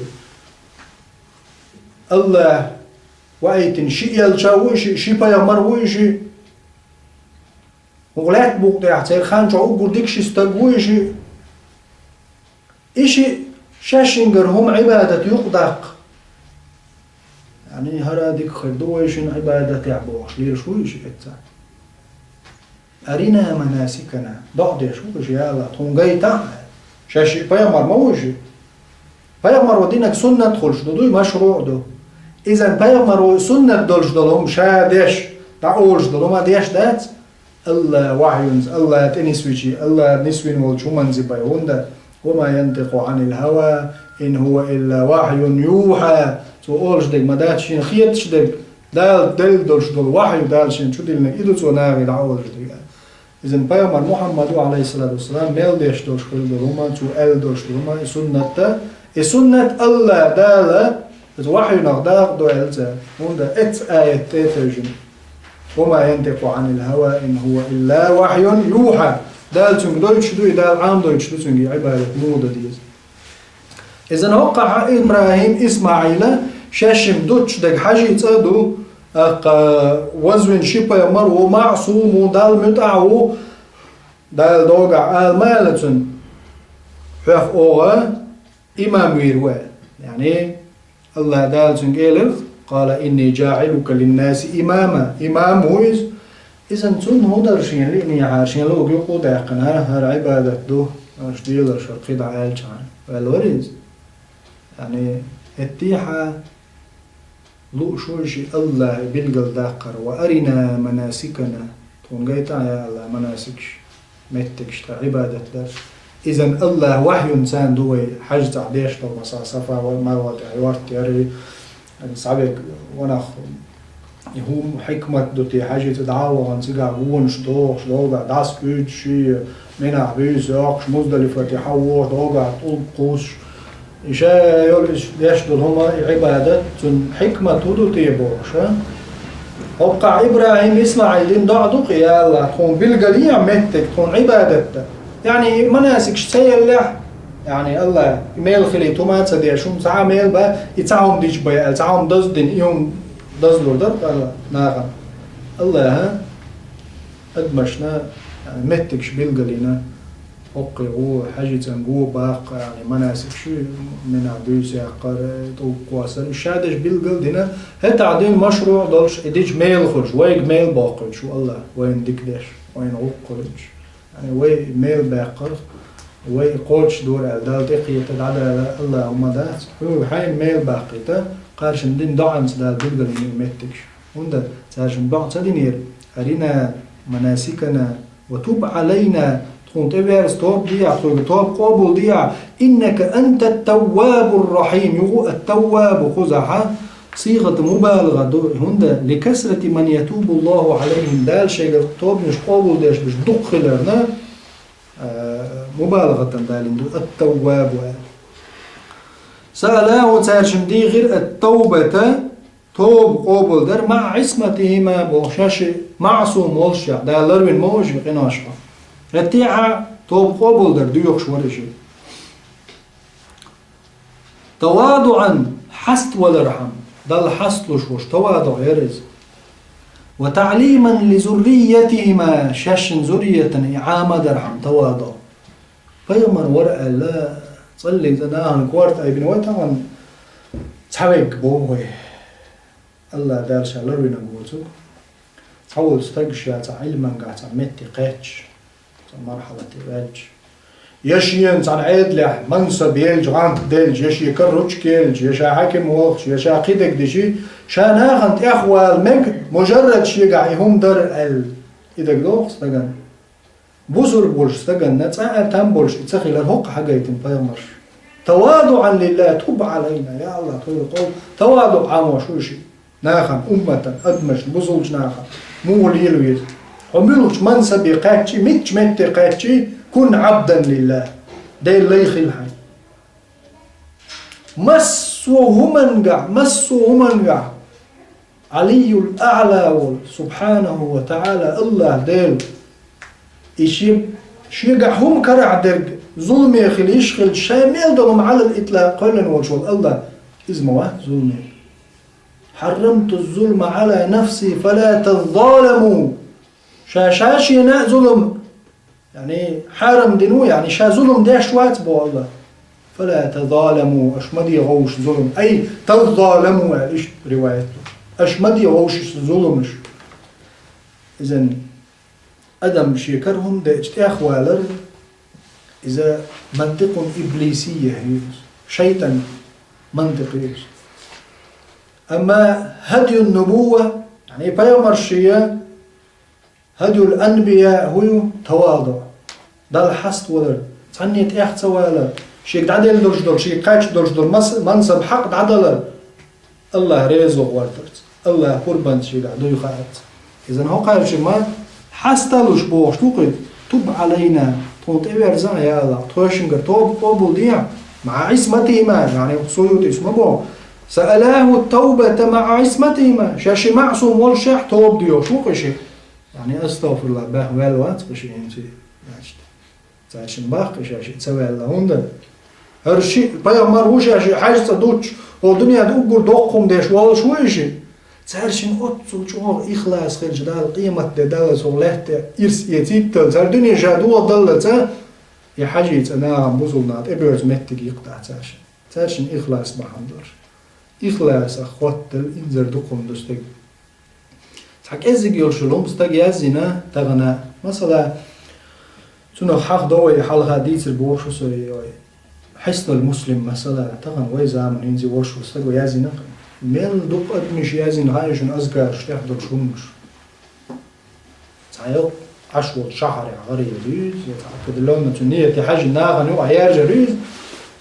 АллахӀа ваийтина ши элча ву иза, ши пайхамар ву иза? ХӀокху лаьттан букъа тӀехь церан хан чохь уггар дика ши стаг ву иза? И шиъ шаьшшингара хӀума Ӏибадат юкъадаккха. Яъни, хӀара дика хир ду вайшинна Ӏибадатехь бохуш лелаш ву и шиъ эцца. أرنا مناسكنا. ДоӀа деш ву иза, я АллахӀ, тхуна гайта ахь. Шаьшшиъ пайхамар ма ву иза? Пайхамаро динарг суннат хуьлуш ду, дуй, машруъ ду. Иза пайхамаро суннат долуш долу хӀума ша деш, дӀаолуш долу хӀума деш дац? АллахӀа вахьйунца, АллахӀа тӀе нисвичи, АллахӀа нисвина волчу хӀуманца бен, хӀунда: وما ينطق عن الهوى إن هو إلا وحي يوحى. Цо олуш дерг ма дац, шена хеташ дерг, Дала делла долуш долу вахью, Дала шена чу диллинарг, и ду цо нахе дӀаолуш дерг. Иза пайхамар Мухьаммад ву, Ӏалайхиссалату вассалам, мел деш долуш хилла долу хӀума, цо аьлла долуш долу хӀума, и суннат да. И суннат АллахӀа Дала Иза вахьйунах дакъа ду аьлла цара. ХӀунда эццахь аят тӀе а тевжина: «وما ينطق عن الهوى إن هو إلا وحي يوحى». Дала цуьнга дойтуш ду, и Дала Ӏамадойтуш ду цуьнга, и Ӏибадат муха дан деза. Иза хӀоккхахь ИбрахӀим, ИсмаӀила шаьшшимма дуттуш дерг хьажийца а ду, тӀаккха вазвина ши пайхамар ву, маӀсум ву, Далла муьтӀахь ву, Дала догахь ала ма аьлла цунна: «Хьох оха имам вийр ву», – аьлла. Яъни, АллахӀ Дала цуьнга элира: «قال إني جاعلك للناس إماما». Имам ву иза. Иза цунна хӀун дара шена лиънехьара, шен луъург юкъа а даьккхина, хӀара, хӀара Ӏибадат ду, хӀара делар шуна кхидӀа аьлча, ваьлла вара иза. Яъни, хӀеттехьа лууш ву ши АллахӀа билгалдаккхар: «وأرنا مناسكنا». Тхуна гайта, я АллахӀ, манасикаш, меттигаш, тхан Ӏибадат дар. Иза АллахӀа вахьйунца а ду вай хьажцӀа деш долу, масала, Сафа ва Марва тӀехь йорта яри, схьавега ванах, и хӀума хьикмат ду те, хьажцӀа дӀа а вахана, цигахь вонаш дохуш, догахь дӀасакхуьйдуш, ший Минахь буьйса йоккхуш, Муздалифа тӀе хьан вогӀуш, догахь тӀулг кхуссуш, и ша йолу иза деш долу хӀума, и Ӏибадат, цуьнан хьикмат хӀун ду те бохуш, а? ХӀоккхахь ИбрахӀим, ИсмаӀил дина доӀа ду-кх, я АллахӀ, тхуна билгалъе меттиг, тхуна Ӏибадат дан. Яъни, и манасикаш ца еллехь, яъни, АллахӀ, и мел хилийта хӀума а ца деш, хӀума цхьа а мел бан, и цхьа хӀума дича бай аьлла, цхьа хӀума даздина, и хӀума дазлур дара-кх АллахӀ нахана. АллахӀа адамашна, яъни, меттигаш билгалйина, хӀоккхузахь ву, хьажцӀанга ву, баккха, яъни, манасикаш, Минахь буьйса яккхар, тӀулг кхоссар, уьш ша деш билгал а дина, хӀетахь дуьйна машруӀ долуш, и дича мел хуьлуш, вайга мел боккхуьйтуш ву АллахӀ, вайна дика деш, вайна гӀуллакх хуьлуьйтуш. Яъни, вай мел баьккхарх, вай кхочушдора аьлла, Далла тӀекхета, дӀадала АллахӀа хӀума дац, хьо хьайна мел баккхийта, кхаршимма дина доӀанца Дала билгалйина и меттигаш. ХӀунда цара шимма доӀа ца динера: «أرنا مناسكنا وتب علينا», тхуна тӀеверза тоба дехьа, тхоьга тоба къобал дехьа, «إنك أنت التواب الرحيم», юха а ат-Тавваб кхузахь, сигӀату мубалагӀа ду, хӀунда, «لكثرة من يتوب الله عليهم», Дала шайгара тобанаш къобал деш берш дукха хиларна, а, мубалагӀатан далийна ду, ат-Тавваб аьлла. «سأله», цара шимма дийхира, «التوبة», тоба къобалдар, «مع عصمتهما», боху, шаьш маӀсум волушехь, Дала ларвина ма ву уьш къиношха. ХӀеттехьа тоба къобалдар доьхуш вара уьш. «تواضعا», хьаставалархьама, Далла хьасталуш волуш, тавадуӀ яра иза. «وتعليما لذريتهما», шаьшшинна зурриятана и Ӏамадархьама, тавадуӀ. Пайхамар вара аьлла, цӀаллица нахана корта айбина вай тахана цхьаверг боху вай. АллахӀ Дала ша ларвинарг воцург. Цхьаволчу стага ша цхьа Ӏилмангахь цхьа метте кхаьчча, цхьа мархьалате ваьлча, я шена цхьана Ӏедалехь мансаб елча, гӀант делча, я шен карахь ручка елча, я ша хьаьким волча, я ша кхидерг дича, ша нахана тӀехвала мега, мужаррад шегахь и хӀума дара аьлла, и дагадогӀу стагана. Бусург волуш стаганна цкъа а там болуш и ца хилар хӀокху хьагайтина пайхамарша. «تواضعا لله تب علينا», я АллахӀ, тхоьга къов, тавадуӀ Ӏамош ву ши нахана, умматана, адамашна, бусулчу нахана. Муха лела веза? Хьо муьлхачу мансабе кхаьччи, мичча метте кхаьччи, «كن عبدا لله», Делан лай хила хьайн. Массо а хӀумангахь, массо а хӀумангахь Ӏалийюл АӀла волу, субхьанаху ва таӀала, АллахӀ Дела. И шен, шегахь хӀума карахь дерг зуламе хила йиш хилча, ша мел долу хӀума Ӏалал итлакъ кхоьллина волуш волу АллахӀ, иза ма вац зуламе. «حرمت الظلم على نفسي فلا تظالموا». Ша, ша шена а зулам, яъни, хьарам дина ву, яъни, ша зулам деш вац боху АллахӀ. «فلا تظالموا», аша ма де гӀовш зулам. «أي تظالموا», аьлла иштта риваят ду. Аша ма де гӀовш зуламаш. Иза адам шен кара хӀума деача тӀехвалар, иза мантикъун иблисийя ю иза. ШайтӀан мантикъ ю иза. Амма хӀадйун нубувва, яъни пайхамаршия, хӀадйул анбияъ хӀун ю? ТавадуӀ. Далла хьаставалар, цхьанне тӀех ца валар, шега дӀаделла долуш долу, шега кхаьчна долуш долу мас-, мансаб хьакъ дӀадалар, АллахӀ реза ву гӀортарца, АллахӀ пурбанца шегахь дуй хаьарца. Иза хӀокхаьрча ма хьасталуш бохуш ду кхуьнга: «تب علينا», тхуна тӀеверза, я АллахӀ, тхоьшингара тоба къобал дехьа, «مع عصمتهما», яъни Суютис ма боху, سألاه التوبة مع عصمتهما. Ша ши маъсум волуш шех тоба доьхуш ву-кх ши. Яъни, астагъфируллахӀ баьхна ваьлла вац-кх ши хӀинца, значит. Цаьршинна баккха ша шиъ ца ваьлла. ХӀунда? ХӀара шиъ пайхамар ву, ша шиъ хьаьжцӀа дуттуш, хӀокху дуьненна уггар доккха хӀума деш волуш ву и шиъ. Цаьршинна оццул чӀогӀа ихлас хилча, Дала къематде даллалц хӀокху лаьтта тӀе ирс эцийталлалц, хӀара дуьне ша дохадаллалц, и хьаьжцӀа нахана, бусулба наха тӀебоьрзу меттиг йикъ дац цаьршинна. Цаьршинна ихлас бахьана долуш. Ихласах хоттал инзар дукха хӀума ду стеган. Цхьа кӀеззиг йолуш йолу хӀума стага яздина тахана, масала, цунах хьахдо вай хьалха дийцар бохуш ву со, ой, Хьиснул Муслим, масала, тахана вай заманахь хӀинца волуш волу стага яздина, мел дукха адамаша яздина хаьий шуна азкараш тӀехь долуш хӀуманаш. Цхьа йоккха Ӏаш волчу шахьарехь гӀарийла дуьйцу, я цхьа определённо цу нийяте хьаьжжина нахана юкъахь яржар ю иза.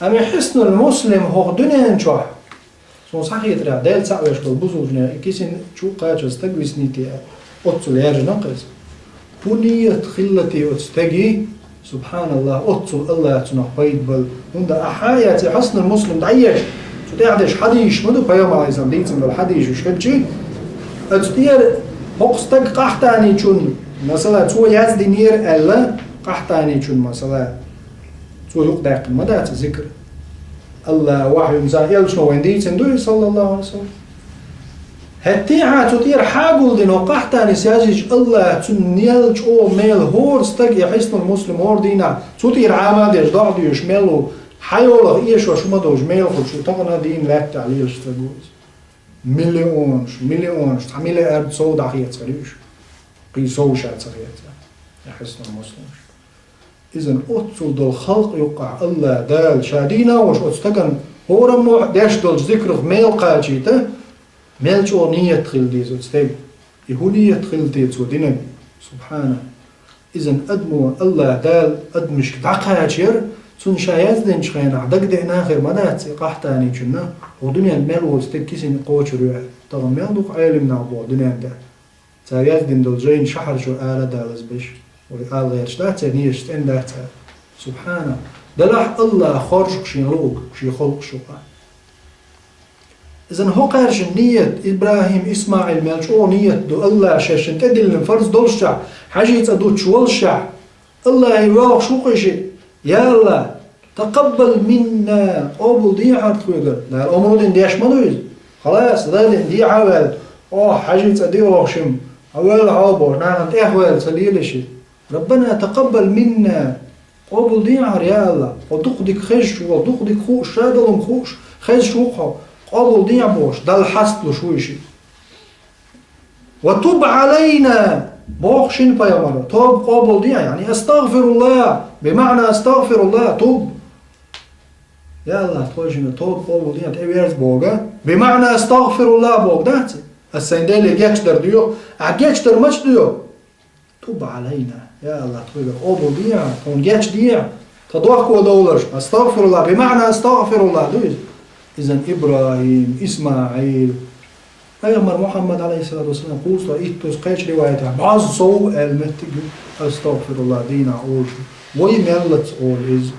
Амма Хьиснул Муслим хӀокху дуьнен чохь, суна схьахетарехь, Дела цхьаъ веш болу бусулба нехан и кисина чу а кхача стаг висиний те, оццул яржина-кх иза. ХӀун нийят хилла те оцу стеган? СубхьаналлахӀ, оццул АллахӀа цунах пайда бала. ХӀунда аьлча, хьаьжцӀа Хьиснул Муслим дӀаезча, цу тӀехь дерш хьадисаш ма ду, пайхамар Ӏалайхиссалам дийцина долу хьадисаш хилча, оцу тӀера хӀокху стага Къахьтаничунна, масала, цо яздинера аьлла, Къахьтаничунна, масала, цо юкъадаьккхина ма дац зикр. АллахӀа вахьйина цхьа элчано вайна дийцина ду иза, саллаллахӀу Ӏалайхи ва саллам. ХӀетте а цу тӀера хьагулдина хӀокху Къахьтанис яздича, АллахӀа цунна нел чӀогӀа мел хӀора стаг, и Хьиснул Муслим хӀора дийнахь, цу тӀера Ӏама а деш, доӀа а доьшуш мел ву, хьайолах эшош хӀума долуш мел хуьлуш ву, тахана дийна лаьттахь лелаш стаг ву иза. Миллионаш, миллионаш, цхьа миллиард сов дӀахецар ю уьш. Кхин сов ша ца хецар, и Хьиснул Муслимаш. Иза оццул долу халкъ юккъахь АллахӀа Дала ша дийна а волуш оцу стагана хӀораммо а деш долчу зикрах мел кхачийта, мел чӀогӀа нийят хила деза оцу стеган. И хӀун нийят хилла те цо динарг? СубхьаналлахӀ. Иза адамо АллахӀа Дала адамашка дӀакхачийра, цунна ша яздинчу хенахь дагадеана хир ма дац и Къахьтаничунна, хӀокху дуьненна мел волу стаг кисина кхочур ю аьлла. Тахана мел дукха Ӏелам нах боху дуьненна тӀехь. Цара яздина долу жайна шахьар чу ала а далаза беш. Вай ала гӀерташ дац церан езаш цӀена дац цара. СубхьаналлахӀ. Делахь АллахӀа хоржу-кх шен луург, шен халкъаш юкъахь. Иза хӀокхаьршинна нийят, ИбрахӀим, ИсмаӀил мел чӀогӀа нийят ду, АллахӀа шаьшшинна тӀедиллина фарз доллушехь, хьаьжцӀа дуттуш воллушехь, АллахӀе воьлхуш ву-кх и шиъ: «Я АллахӀ, такъаббал минна, къобалдехьара тхоьгара». Дала омра дина деш ма ду иза. Халас, Дала дина дехьа а ваьлла, охьа хьаьжцӀа ди охьа шимма, хьан ваьлла хьо бохуш, нахана тӀехваьлла ца лела и шиъ. «Раббана, такъаббал минна». Къобалдехьара, я АллахӀ, хьо дукха дика хезаш волу, дукха дика хууш, ша долу хӀума хууш, хезаш ву-кх хьо, къобалдехьа бохуш, Далла хьасталуш ву и шиъ. «Ва туб Ӏалайна», боху шина пайхамара, тоба къобалдехьа, яъни астагъфируллахӀ, бимаъна астагъфируллахӀ, туб. Я АллахӀ, тхойшинна тоба къобалдехьа, тӀеверза боху, бимаъна астагъфируллахӀ боху дац? Ас сайн Деле гечдар доьху, ахь гечдар маца доьху? «Туб Ӏалайна», я АллахӀ, тхоьгара къобалдехьа, тхуна гечдехьа, тхан дохко довларш, астагъфируллахӀ, бимаъна астагъфируллахӀ ду иза. Иза ИбрахӀим, ИсмаӀил, пайхамар Мухьаммад, Ӏалайхиссалату вассалам, кхузткъе иттазза, кхечу риваятехь, бӀозза сов аьлла меттиг ю, астагъфируллахӀ дийнахь олуш. Вай меллаца олу иза.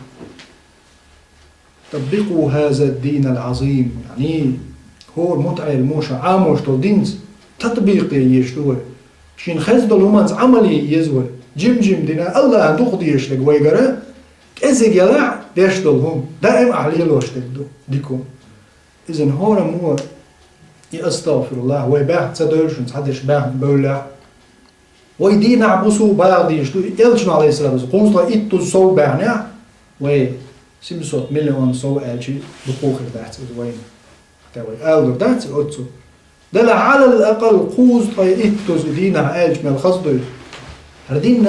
«Таббикъу хаза ддинал Ӏазим», яъни, хӀора мутаӀеллимо ша Ӏамош долу динца татбикъ е езаш ду вай. Шена хезна долу хӀуманца Ӏамал е еза вай. Жим-жим дина, АллахӀана дукха дезаш дерг вайгара, кӀезиг ялахь деш долу хӀума, даим ахь лелош дерг ду, дика хӀума. Иза хӀораммо и астагъфируллахӀ, вай баьхна ца девлла шуна, цхьадерш баьхна бевллехь, вай дийнахь, бусу багӀа дезаш ду, и элчано, Ӏалайхиссалату вассалам, кхузткъе иттазза сов баьхнехь, вай семьсот миллион сов аьлча дукха хир дац иза вайна. ХӀаьта вай ала лур дац и оццу. Делахь, Ӏалал акъал, кхузткъе иттазза и дийнахь аьлча мел хаза ду иза. ХӀара дин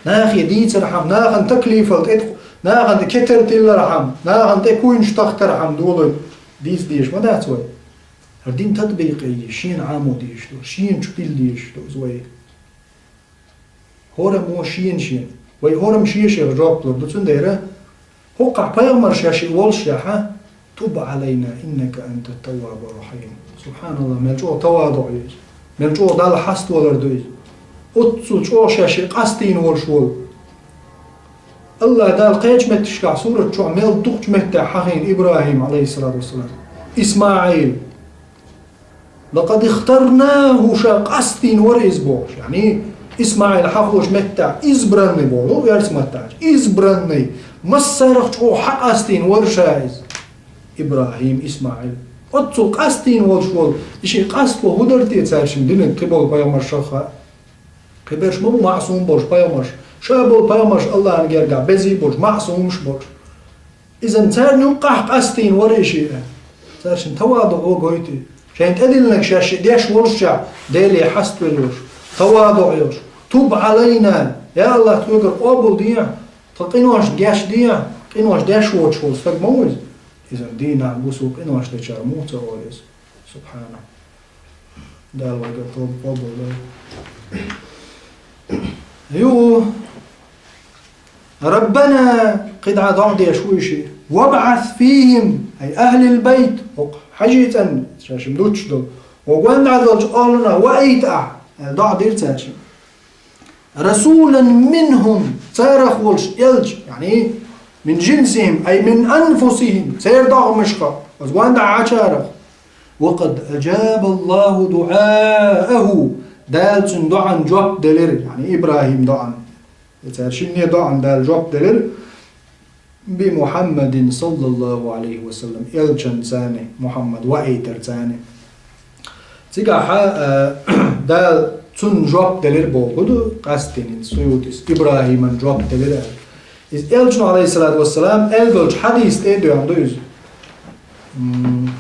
нахе дийцархьама, нахана таклифал тӀе, нахана кетар тиллархьама, нахана тӀе куйнаш тахкархьама долу дийца дезаш ма дац вай. ХӀара дин татбикъ е, шена Ӏамо дезаш ду, шена чу тилла дезаш ду иза вай. ХӀораммо шена-шена. Вай хӀораммо шен-шех жоп лур ду, цундела хӀокхахь пайхамар шаьш и воллушехь: «Туб Ӏалайна, иннака анта таввабу рахьим». СубхьаналлахӀ, мел чӀогӀа тавадуӀ ю иза. Мел чӀогӀа Далла хьаставалар ду иза. Оццул чӀогӀа шаьш и къастийна волуш волу. АллахӀа Дала кхечу меттигашкахь, сурат чохь мел дукхачу меттехь хьахийна ИбрахӀим, Ӏалайхиссалату вассалам. ИсмаӀил. «Лакъад ихтарнаху», ша къастийна вара иза бохуш. Яъни, ИсмаӀил хьахош меттехь, избранный боху, оьрсийн маттахь. Избранный. Массарах чӀогӀа хьакъастийна вара ша иза. ИбрахӀим, ИсмаӀил. Оццул къастийна волуш волу, и шен къасто хӀун дара те цаьршинна динан кхин болу пайхамаршах а? Кхин берш ма бу маъсум болуш пайхамарш. Ша болу пайхамарш Аллахьан гергахь безий болуш, маъсумаш болуш. Иза царна юккъахь къастийна вара и шиъ. Цаьршинна тавадуӀ гойту. Шайна тӀедиллинарг шаьш шиъ деш волушчохь, Деле хьаставелла йолуш, тавадуӀ йолуш. «Туб Ӏалайна», я Аллахь, тхоьгара къобалдехьа, тхан къиношна гечдехьа, къинош деш воцуш волу стаг ма ву иза. Иза дийнахь бусул къинош дечара муха ца олу иза? Субхьана. Дала вайгара тоба къобалдойла. Юха, «Раббана», кхидӀа доӀа деш ву и шиъ. «ВабӀас фихим», ай ахьлил байт, хӀокху хьажий цӀанна, ша шимма дуттуш долу, хӀокху гондӀа долчу охьлунах ваийта ахь, аьлла доӀа дира цаьршинна. «Расулан минхум», царах волуш элча, яъни, «мин жинсихим», ай «мин анфусихим», церан догӀмашках, оцу гондӀа Ӏачарах. «Ва къад ажаба Аллаху дуӀааху», Дала цуьнан доӀан жоп делира, яъни ИбрахӀим доӀан. Цара шинне доӀан Дала жоп делира, «би Мухьаммадин саллаллаху Ӏалайхи ва саллам», элчанцани, Мухьаммад ваийтарцани. Цигахь, а, Дала цунна жоп делира боху ду, къастийна Суютис, ИбрахӀиман жоп делира. Иза элчано, Ӏалайхиссалату вассалам, аьлла долчу хьадис тӀе а доьгӀна ду иза. М,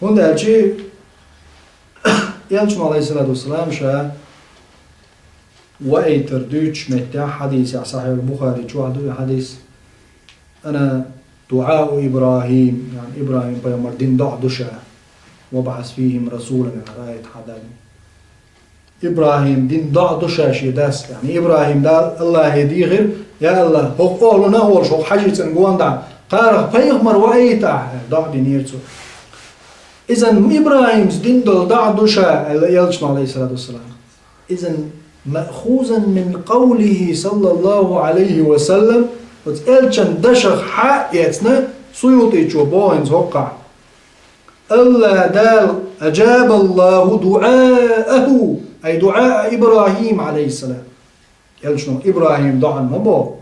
хӀунда аьлча, элчано, Ӏалайхиссалату вассалам, ша ваийтар дуьйцучу меттехь хьадисехь, Сахьихь Бухари чохь ду и хьадис: «Ана дуӀау ИбрахӀим», яъни ИбрахӀим пайхамар дина доӀа ду ша, «вабӀас фихим расулан», яъни аят хьадалла. ИбрахӀим дина доӀа ду ша шен дас, яъни ИбрахӀим Дала Аллахье дийхира: «Я Аллахь, хӀокху охьлунах волуш, хӀокху хьажий цӀанна гондӀа, кхарах пайхамар ваийта ахь», аьлла, доӀа динера цо. Иза ИбрахӀимс дина долу доӀа ду ша, аьлла элчано, Ӏалайхиссалату вассалам. Иза маъхузан мин къавлихи саллаллаху Ӏалайхи ва саллам, оцу элчан дашах хьа а эцна, Суютичо боху хӀинца хӀокхахь: «Алла Дала, ажабаллаху дуӀааху», ай дуӀаа ИбрахӀим, Ӏалайхиссалам. Элчано ИбрахӀим доӀан ма боху.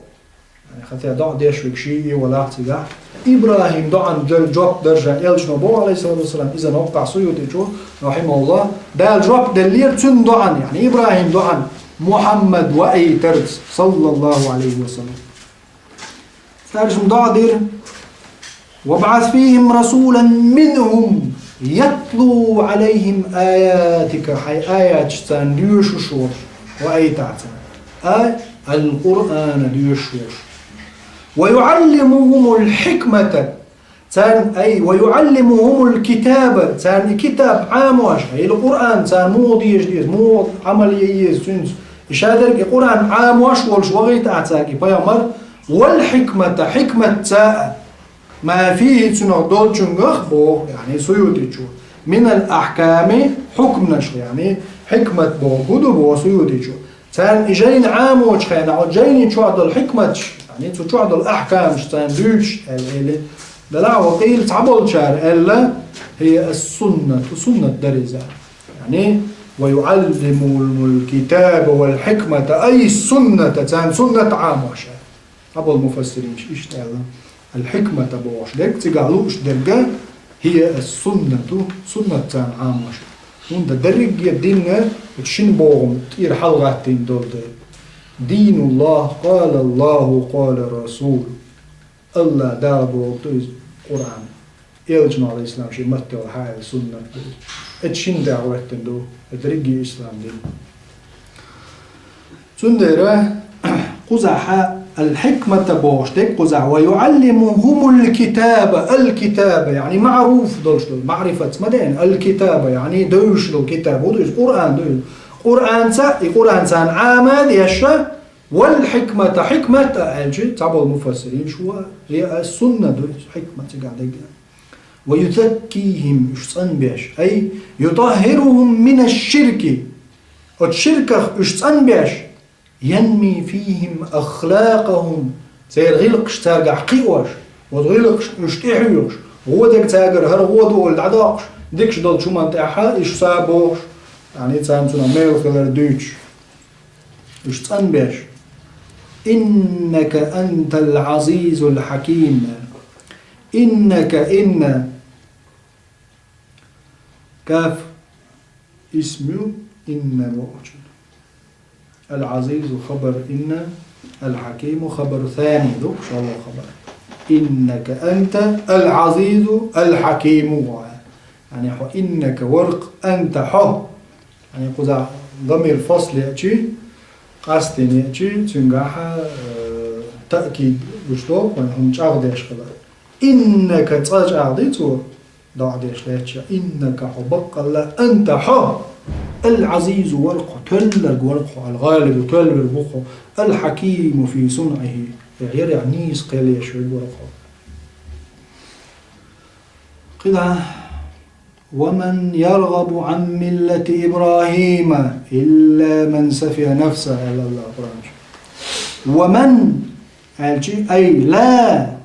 Яъни, хӀета доӀа деш верг ший а валахь цигахь, ИбрахӀим доӀан дер-, жоп даржа элчано боху, Ӏалайхиссалату вассалам, иза хӀокхахь Суютичо, рахьимахуллах, Дала жоп деллера цуьнан доӀан, яъни ИбрахӀим доӀан, Мухьаммад ваийтарца, саллаллаху Ӏалайхи ва саллам. Цаьршимма доӀа дира: «Вабъас фихим расулан минхум ятлу Ӏалайхим аятика», хьайн аяташ царна доьшуш волуш, ваийтахь царна. Ай, Аль-Къуръана доьшуш волуш. «Ва юӀаллимухумул хьикмата», царна, ай, «ва юӀаллимухумул китаба», царна и китаб Ӏамош, ай, Къуръан царна муха дезаш деза, муха Ӏамал е еза цуьнца. И шадерг и Къуръан Ӏамош волуш вахийтахь цаьрга и пайхамар, «вал хьикмата», хьикмат цаьрга. «Ма фихи», цунах долчунгах боху, яъни Суютичо, «минал ахьками», хьукманаш, яъни хьикмат боху, хӀун ду боху Суютичо. Царна и жайна Ӏамочу хенахь, оцу жайни чохь долу хьикматаш, яъни цу чохь долу ахькамаш царна дуьйцуш, аьлла, элира. Делахь ва къийла цхьаболчара аьлла: «Хьия ас-суннату», суннат дара иза. Яъни, «ва юӀаллимухумул китаба вал хьикмата», ай сунната, царна суннат Ӏамош. Цхьаболу муфассиринаш иштта аьлла: «Аль-хьикмата» бохуш дерг, цигахь лууш дерг, «хьия ас-суннату», суннат царна Ӏамош. ХӀунда дерриге а дин а оцу шина бохам тӀера хьалагӀаттийна долу дела. «Динуллах, къала Аллаху, къала Расул». Аллах Дала бохург ду иза Къуръан. Элчано, Ӏалайхиссалам, шен маттехула хьааьлла суннат ду иза. Эцу шина тӀехь хӀоьттина ду, и дерриге а ислам дин. Цундела кхузахь аль-хьикмата бохуш дерг кхузахь: «Ва юӀаллимухумул китаба», аль-китаба, яъни маъруф долуш долу, маърифат ма дена, аль-китаба, яъни девзаш долу китаб, хӀун ду иза, Къуръан ду иза. Къуръанца, и Къуръан царна Ӏама а деш, «вал хьикмата», хьикмат а аьлча, цхьаболу муфассирин шу а, я ас-сунна ду иза, хьикмат цигахь дерг. «Ва юзаккихим», уьш цӀанбеш, ай, «ютаххирухум минаш-ширки», оцу ширках уьш цӀанбеш, «янми фихим ахлакъахум», церан гӀиллакхаш цаьргахь кхиош, оцу гӀиллакхашна уьш тӀехьоьхуш, ГӀо дерг цаьргара хӀара гӀо ду олий дӀадоккхуш, дикачу долчу хӀуманна тӀехь а уьш са бохуш, яъни царна цунах мел хилар дуьйцуш, уьш цӀанбеш. «Иннака антал Ӏазизул хьаким». Иннака, инна. Каф исм ю инна бохучун. Ал-Ӏазизу хабар инна, ал-Хьакиму хабару сани ду, шолгӀа хабар. Иннака анта ал-Ӏазизу ал-Хьакиму. Яъни хьо иннака варх, анта хьо. Яъни кхузахь дамир фасл яъчи, къастийна яъчи, цуьнгахь, э, таъкид гуш долу, вайн хӀума чӀагӀдеш хилар. Иннака цкъа чӀагӀдий цо? ДоӀа деш лаьтташ, иннака хьо баккъалла, анта хьо, ал-Ӏазизу варх хьо, тоьлларг варх хьо, ал-ГӀалибу тоьлларг ву хьо, ал-Хьакиму фи сунъихи, хӀерах нийса кхел еш верг варх хьо. КхидӀа, «Ва ман яргӀабу Ӏан миллати ИбрахӀима илла ман сафиха нафса», аьлла Аллах Къуръан чу. «Ва ман», аьлчи, ай, ла,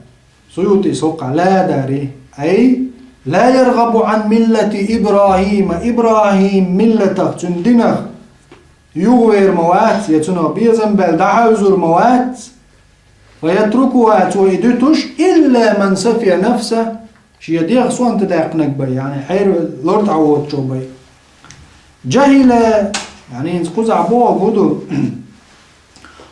Суютис хӀокхахь ла дарий. Ай, ла яргӀабу Ӏан миллати ИбрахӀима, ИбрахӀим миллатах, цуьнан динах юхавер ма вац, я цунах безам баьлла дӀахьевзур ма вац, ва ятрукуха, цо и дуьтуш, илла ман сафиха нафса, шен дегӀ сонта даьккхинарг бен, яъни хьерве лар тӀе воцучо бен. Жахила, яъни хӀинца кхузахь боху хӀун ду?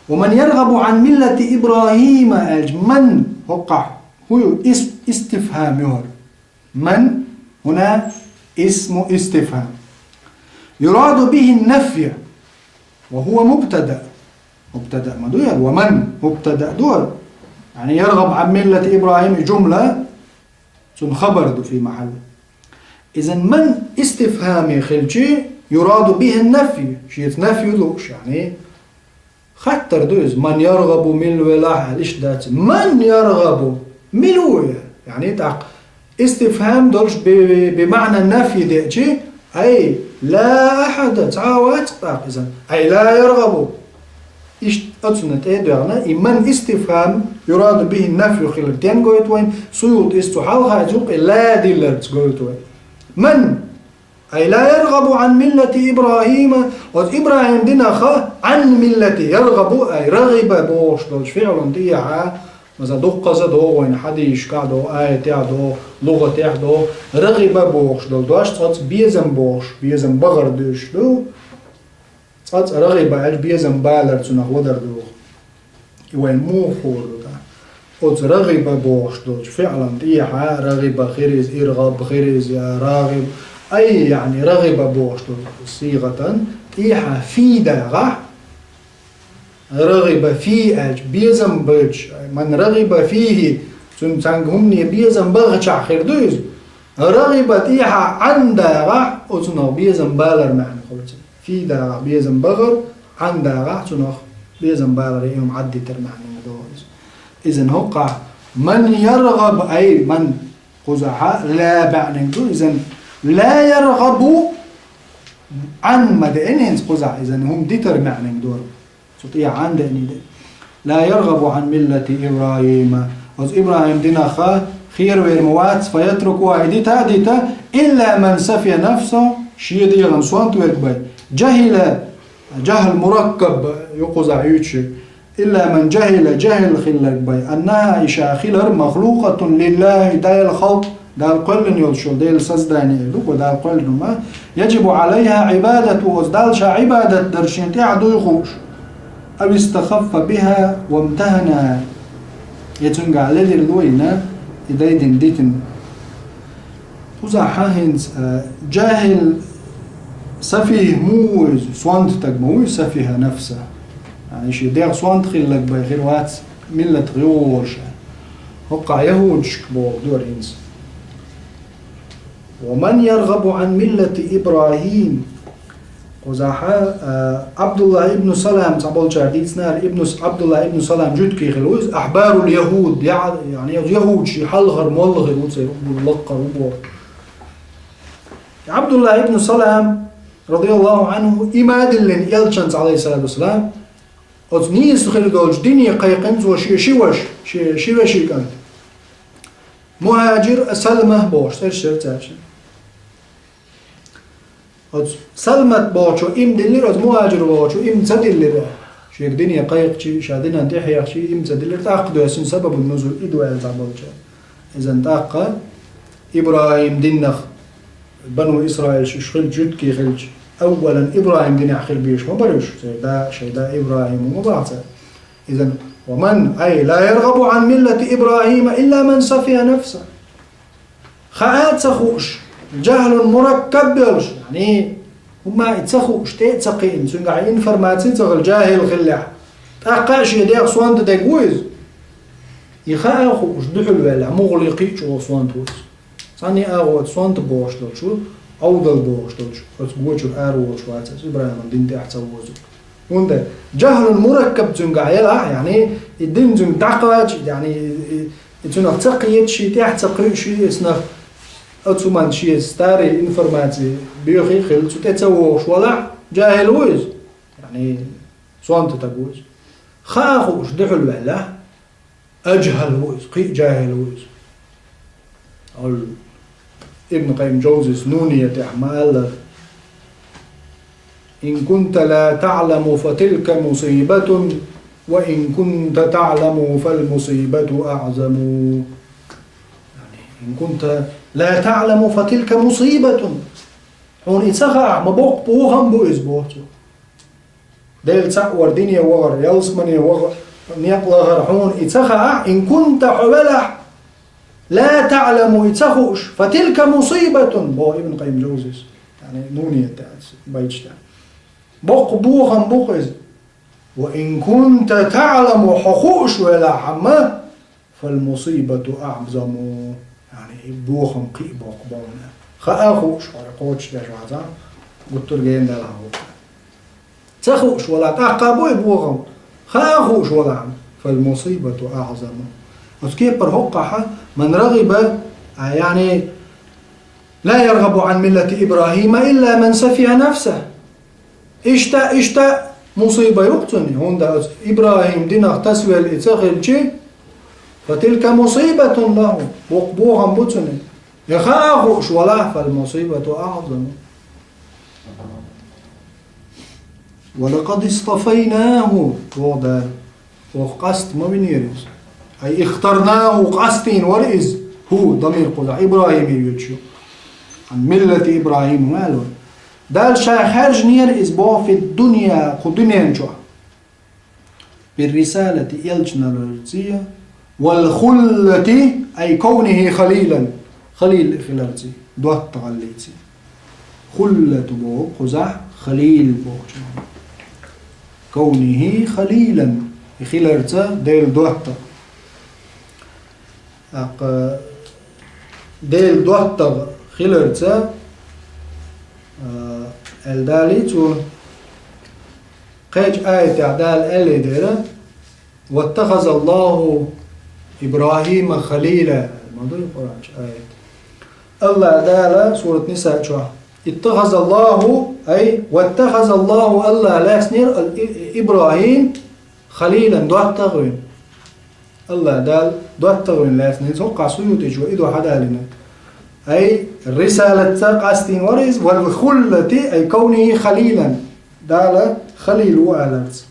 «Ва ман яргӀабу Ӏан миллати ИбрахӀима», аьлча, ман хӀокхахь хӀун ю? Ис-, истифхам ю хӀара. Ман хӀуна исму истифхам. Юраду бихи нафья. Ва хӀува мубтада. Мубтада ма ду хӀара. Ва ман мубтада ду хӀара. Яъни яргӀабу Ӏан миллати ИбрахӀим и жумла цунна хабар ду фи махьалли. Изан ман истифхаме хилчи, юраду бихи нафьи, шеца нафью лууш, яъни хаттар ду иза, ман яргӀабу мила велахь аьлла, иштта дац. Ман яргӀабу, мила ву и? Яъни тӀаккха истифхам долуш би, би маъна нафьи деачи, ай, ла ахьада, цхьа а вац тӀаккха иза, ай, ла яргӀабу. Иштта оцунна тӀе а доьгӀна, и ман истифхам, юраду бихи нафью хилар тен гойту вайн, Суютис цу хьалха иза юкъе ла дилларца гойту вайн. Ман, ай ла яргӀабу Ӏан миллати ИбрахӀима, оцу ИбрахӀим динаха, Ӏан миллати, яргӀабу, ай рагӀиба бохуш долчу фиълан тӀехьа, маса дуккхаза догӀу вайн хьадисашкахь догӀу, аятехь догӀу, лугӀатехь догӀу, рагӀиба бохуш долу дош цкъаца безам бохуш, безам бахар дуьйш ду. Цкъаца рагӀиба аьлча безам балар цунах вадар ду. И вайн муха хуур ду тӀаккха? Оцу рагӀиба бохуш долчу фиълан тӀехьа рагӀиба хир иза, иргӀаб хир иза, я рагӀиб. Ай, яъни рагӀиба бохуш долу сигӀатан тӀехьа фи дагӀахь, рагӀиба фи аьлча, безам баьлча, ман рагӀиба фихи, цуьнан цхьаьнгге хӀумане безам бахчахь хир ду иза. РагӀиба тӀехьа Ӏан дагӀахь, оцунах безам балар маьӀна хуьлу цуьнан. Фи дагӀахь безам бахар, Ӏан дагӀахь цунах безам баларе и хӀума Ӏаддитар маьӀнанга догӀу иза. Изан хӀокхахь, ман яргӀаб, ай, ман, кхузахьа, ла баьӀнанга ду, изан ла яргӀабу Ӏан ма деана хӀинца кхузахь, изан хӀума дитар маьӀнанга дора. Цу тӀехьа Ӏан деаний де. Ла яргӀабу Ӏан миллати ИбрахӀима. Оцу ИбрахӀим динаха херавер ма вац, фа ятрукуха, и дита а дита, илла ман сафиха нафсаху, шен дегӀан сонта верг бен. Жахила, жахӀл мураккаб ю кхузахь юьйцуш. Илла ман жахӀила, жахӀил хилларг бен. Аннаха, и ша хилар, махлукъатун лиллахӀи, Дала халкъ Дала кхоьллина йолуш йолу Делан создание ду, гу Дала кхоьллина ма, яжибу Ӏалайха Ӏибадату, оцу Далла ша Ӏибадат дар шен тӀехь дуй хууш. Ав истахаффа биха ва мтаханаха. Я цуьнгахь ледарло йина, и дайдина дитина. Кхузахь хьан хӀинца, а, жахӀил сафих муха ву иза, сонта стаг ма вуй сафиха нафса. А, и шен дегӀ сонта хилларг бен хир вац, миллатах юхаволуш. ХӀокхахь яхӀудашка боху дора хӀинца. «Ва ман яргӀабу Ӏан миллати ИбрахӀим». Кхузахьа, а, Ӏабдулла ибн Салам цхьаболчара дийцинера, ибн С-, Ӏабдулла ибн Салам жуьгтий хилла ву иза, ахьбарул яхӀуд, я-, яъни яхӀудаш, и хьалхара молла хир ву церан, лаккхара ву боху. Ӏабдулла ибн Салам, радияллаху Ӏанху, и ма диллина элчанца, Ӏалайхиссалату вассалам, оцу нийса хир долчу дине кхайкхина цо шен ши ваша, шен ши вешин кӀант. МухӀажир а Салма бохуш цӀераш яра цаьршинна. Оцу Салмат бохучо иман диллира, оцу МухӀажир бохучо иман ца диллира. Шега дине кхайкхича, ша динан тӀехьехча, иман ца диллира, тӀаккха доьссина сабабун нузул и ду аьлла цхьаболчара. Изан тӀаккха ИбрахӀим динах бану Исраилаш уьш хилла жуьгтий хилча, аввалан ИбрахӀим динехь хила безаш ма бара уьш, церан да, шайн да ИбрахӀим ма баха цара. Изан: «Ва ман, ай, ла яргъабу Ӏан миллати ИбрахӀима илла ман сафиха нафса». Хаа а ца хууш, жахӀлун мураккаб йолуш, яъни, хӀума и ца хууш, тӀе а ца кхиъна, цуьнгахь информаци а ца хилла, жахӀил хиллехь, тӀаккха а шен дегӀ сонта дерг ву иза. И хаа а хууш, дуьхьал ваьллехь, мугӀале кхин а чӀогӀа сонта ву иза. Цхьанне а агӀор сонта бохуш долчу, Ӏовдал бохуш долчу, оцу гочуьра ара волуш вац иза, ИбрахӀиман дин тӀехь ца возург. ХӀунда жахӀлун мураккаб цуьнгахь елахь, яъни, и дин цуьнга дӀакхача, яъни, и, и, и цунах ца кхеташ, и тӀехь ца кхуьуш, и эснах оцу хӀуманна шен старый информаци боьхий хилла, цу тӀе ца вогӀуш валахь, жахӀил ву иза. Яъни, сонта стаг ву иза. Хаа а хууш, дуьхьал ваьллехь, ажхӀал ву иза, кхин а жахӀил ву иза. Ал Ибн Къаййим Джавзис Нуниятехь ма-аллара: «Ин кунта ла таъламу, фа тилка мусибатун, ва ин кунта таъламу, фал мусибату аъзаму». Яъни, «Ин кунта ла таъламу, фа тилка мусибатун». Хьуна и ца хаахь, ма боккха бохам бу иза, боху цо. Дела цхьаъ вар, дине вахар, ялсамане вахар, некъ лахар хьуна и ца хаахь, ин кунта, хьо велахь, ла таъламу, и ца хууш, фа тилка мусибатун, боху Ибн Къаййим Джавзис, яъни Нуният тӀехь, байташ тӀехь. Боккха бохам бу-кх иза. Ва ин кунта таъламу, хьо хууш велахь амма, фал мусибату аъзаму, яъни, и бохам кхин а боккха бу хьуна. Хаа а хууш, хӀара кхочушдеш вацахь, гуттар а гена даьлла хьан хӀума. Ца хууш валахь, тӀаккха бу и бохам. Хаа а хууш валахь, фал мусибату аъзаму. Оцу кепара хӀокхахь, ман рагӀиба, а, яъни, ла яргъабу Ӏан миллати ИбрахӀима илла ман сафиха нафсах. Иштта, иштта мусиба ю-кх цунна, хӀунда аьлча ИбрахӀим динах тасавелла и ца хилчи, фа тилка мусибатун лаху, боккха бохам бу цунна. И хаа а хууш валахь, фал мусибату аъзаму. Ва лакъад истафайнаху, боху Дала. Оха къаста ма винера иза. Ай ихтарнаху, къастийна вара иза. ХӀу, дамир кхузахь, ИбрахӀиме йоьдуш ю. Ан миллати ИбрахӀим ма аьлла вара. Дала ша хаьржинера иза, боху, фид дунья, кху дуьнен чохь. Бир рисалати, элчанараллица, вал хуллати, ай кавнихи халилан, халил хиларца, доттагӀаллица. Хуллату боху кхузахь, халил бохучу. Кавнихи халилан, и хиларца Делан доттагӀа. ТӀаккха Делан доттагӀа хиларца, а, аьлла далий цо, кхечу аятехь Дала аьллий дера, «Ваттахазаллаху ИбрахӀима халила». Ма дуй Къуръан чу аят? АллахӀ Дала, сурат Ниса чохь: «Иттахазаллаху», ай, «Ваттахазаллаху», АллахӀ лаьцнера ал-, И-, ИбрахӀим халилан, доттагӀа вина. АллахӀ Дала доттагӀа вина лаьцна, хӀинца хӀокхахь Суютичо и ду хьадалийна. Ай, рисалатца къастийна вара иза, вал хуллати, ай, кавнихи халилан. Дала халил ву аларца.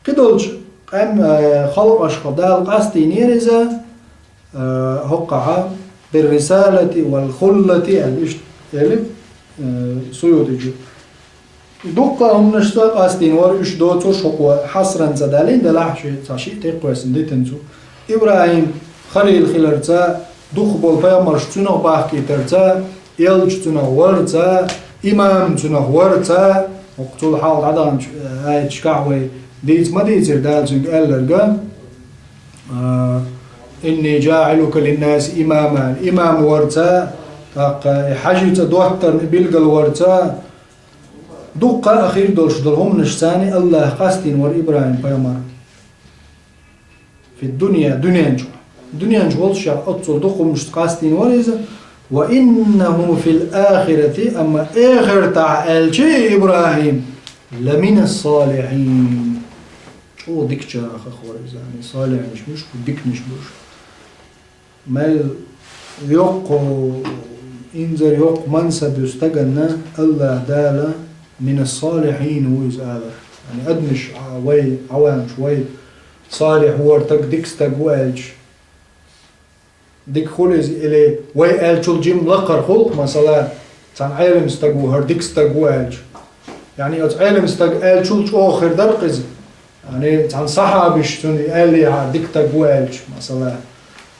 Кхидолчу къаьм-, э, халкъашха Дала къастийнера иза, э, хӀокхахьа, бир рисалати вал хуллати аьлла иштта, элира, э, Суютичо. Дуккха а хӀуманашца къастийна вара уьш, доцурш хӀокхо хьасранца далийна делахь, шен цхьа шиъ тӀекхоьссина дитина цо. ИбрахӀим халил хиларца, дукхахболу пайхамарш цуьнах бахкийтарца, элча цуьнах варца, имам цуьнах варца, хӀокху цул хьалха дӀадаханчу аяташкахь вай дийца ма дийцира Дала цуьнга аьлларг, а, «Инни жаӀилука линнаси имама», имам варца, тӀаккха и хьаьжцӀа доттарна билгал варца, дуккха а хир долуш долу хӀуманашца АллахӀ къастийна вара ИбрахӀим-пайхамар. Фи дунья, дуьнен чу. Дуьнен чу волуш ша оццул дукха хӀуманашца къастийна вара иза. Ва иннаху фил ахирати, амма эхартахь аьлчи ИбрахӀим, ламина салихьин. ЧӀогӀа дикачарах вара иза, яъни салихьинаш буш, диканаш буш. Мел йоккха, инзар йоккха мансаб ю стаганна, АллахӀ Дала «минас-салихӀин» ву иза алар. Яъни адамаш, а, вай, Ӏавамаш, вай салихӀ ву хӀара стаг, дика стаг ву аьлча, дика хуьлу иза, или вай аьллачул жимма лакхара хуьлу, масала, цхьана Ӏелам стаг ву, хӀара дика стаг ву аьлча. Яъни оцу Ӏелам стага аьллачул чӀогӀа хир дара-кх иза. Яъни цхьана сахьабаша цунна аьллехьара дика стаг ву аьлча, масала.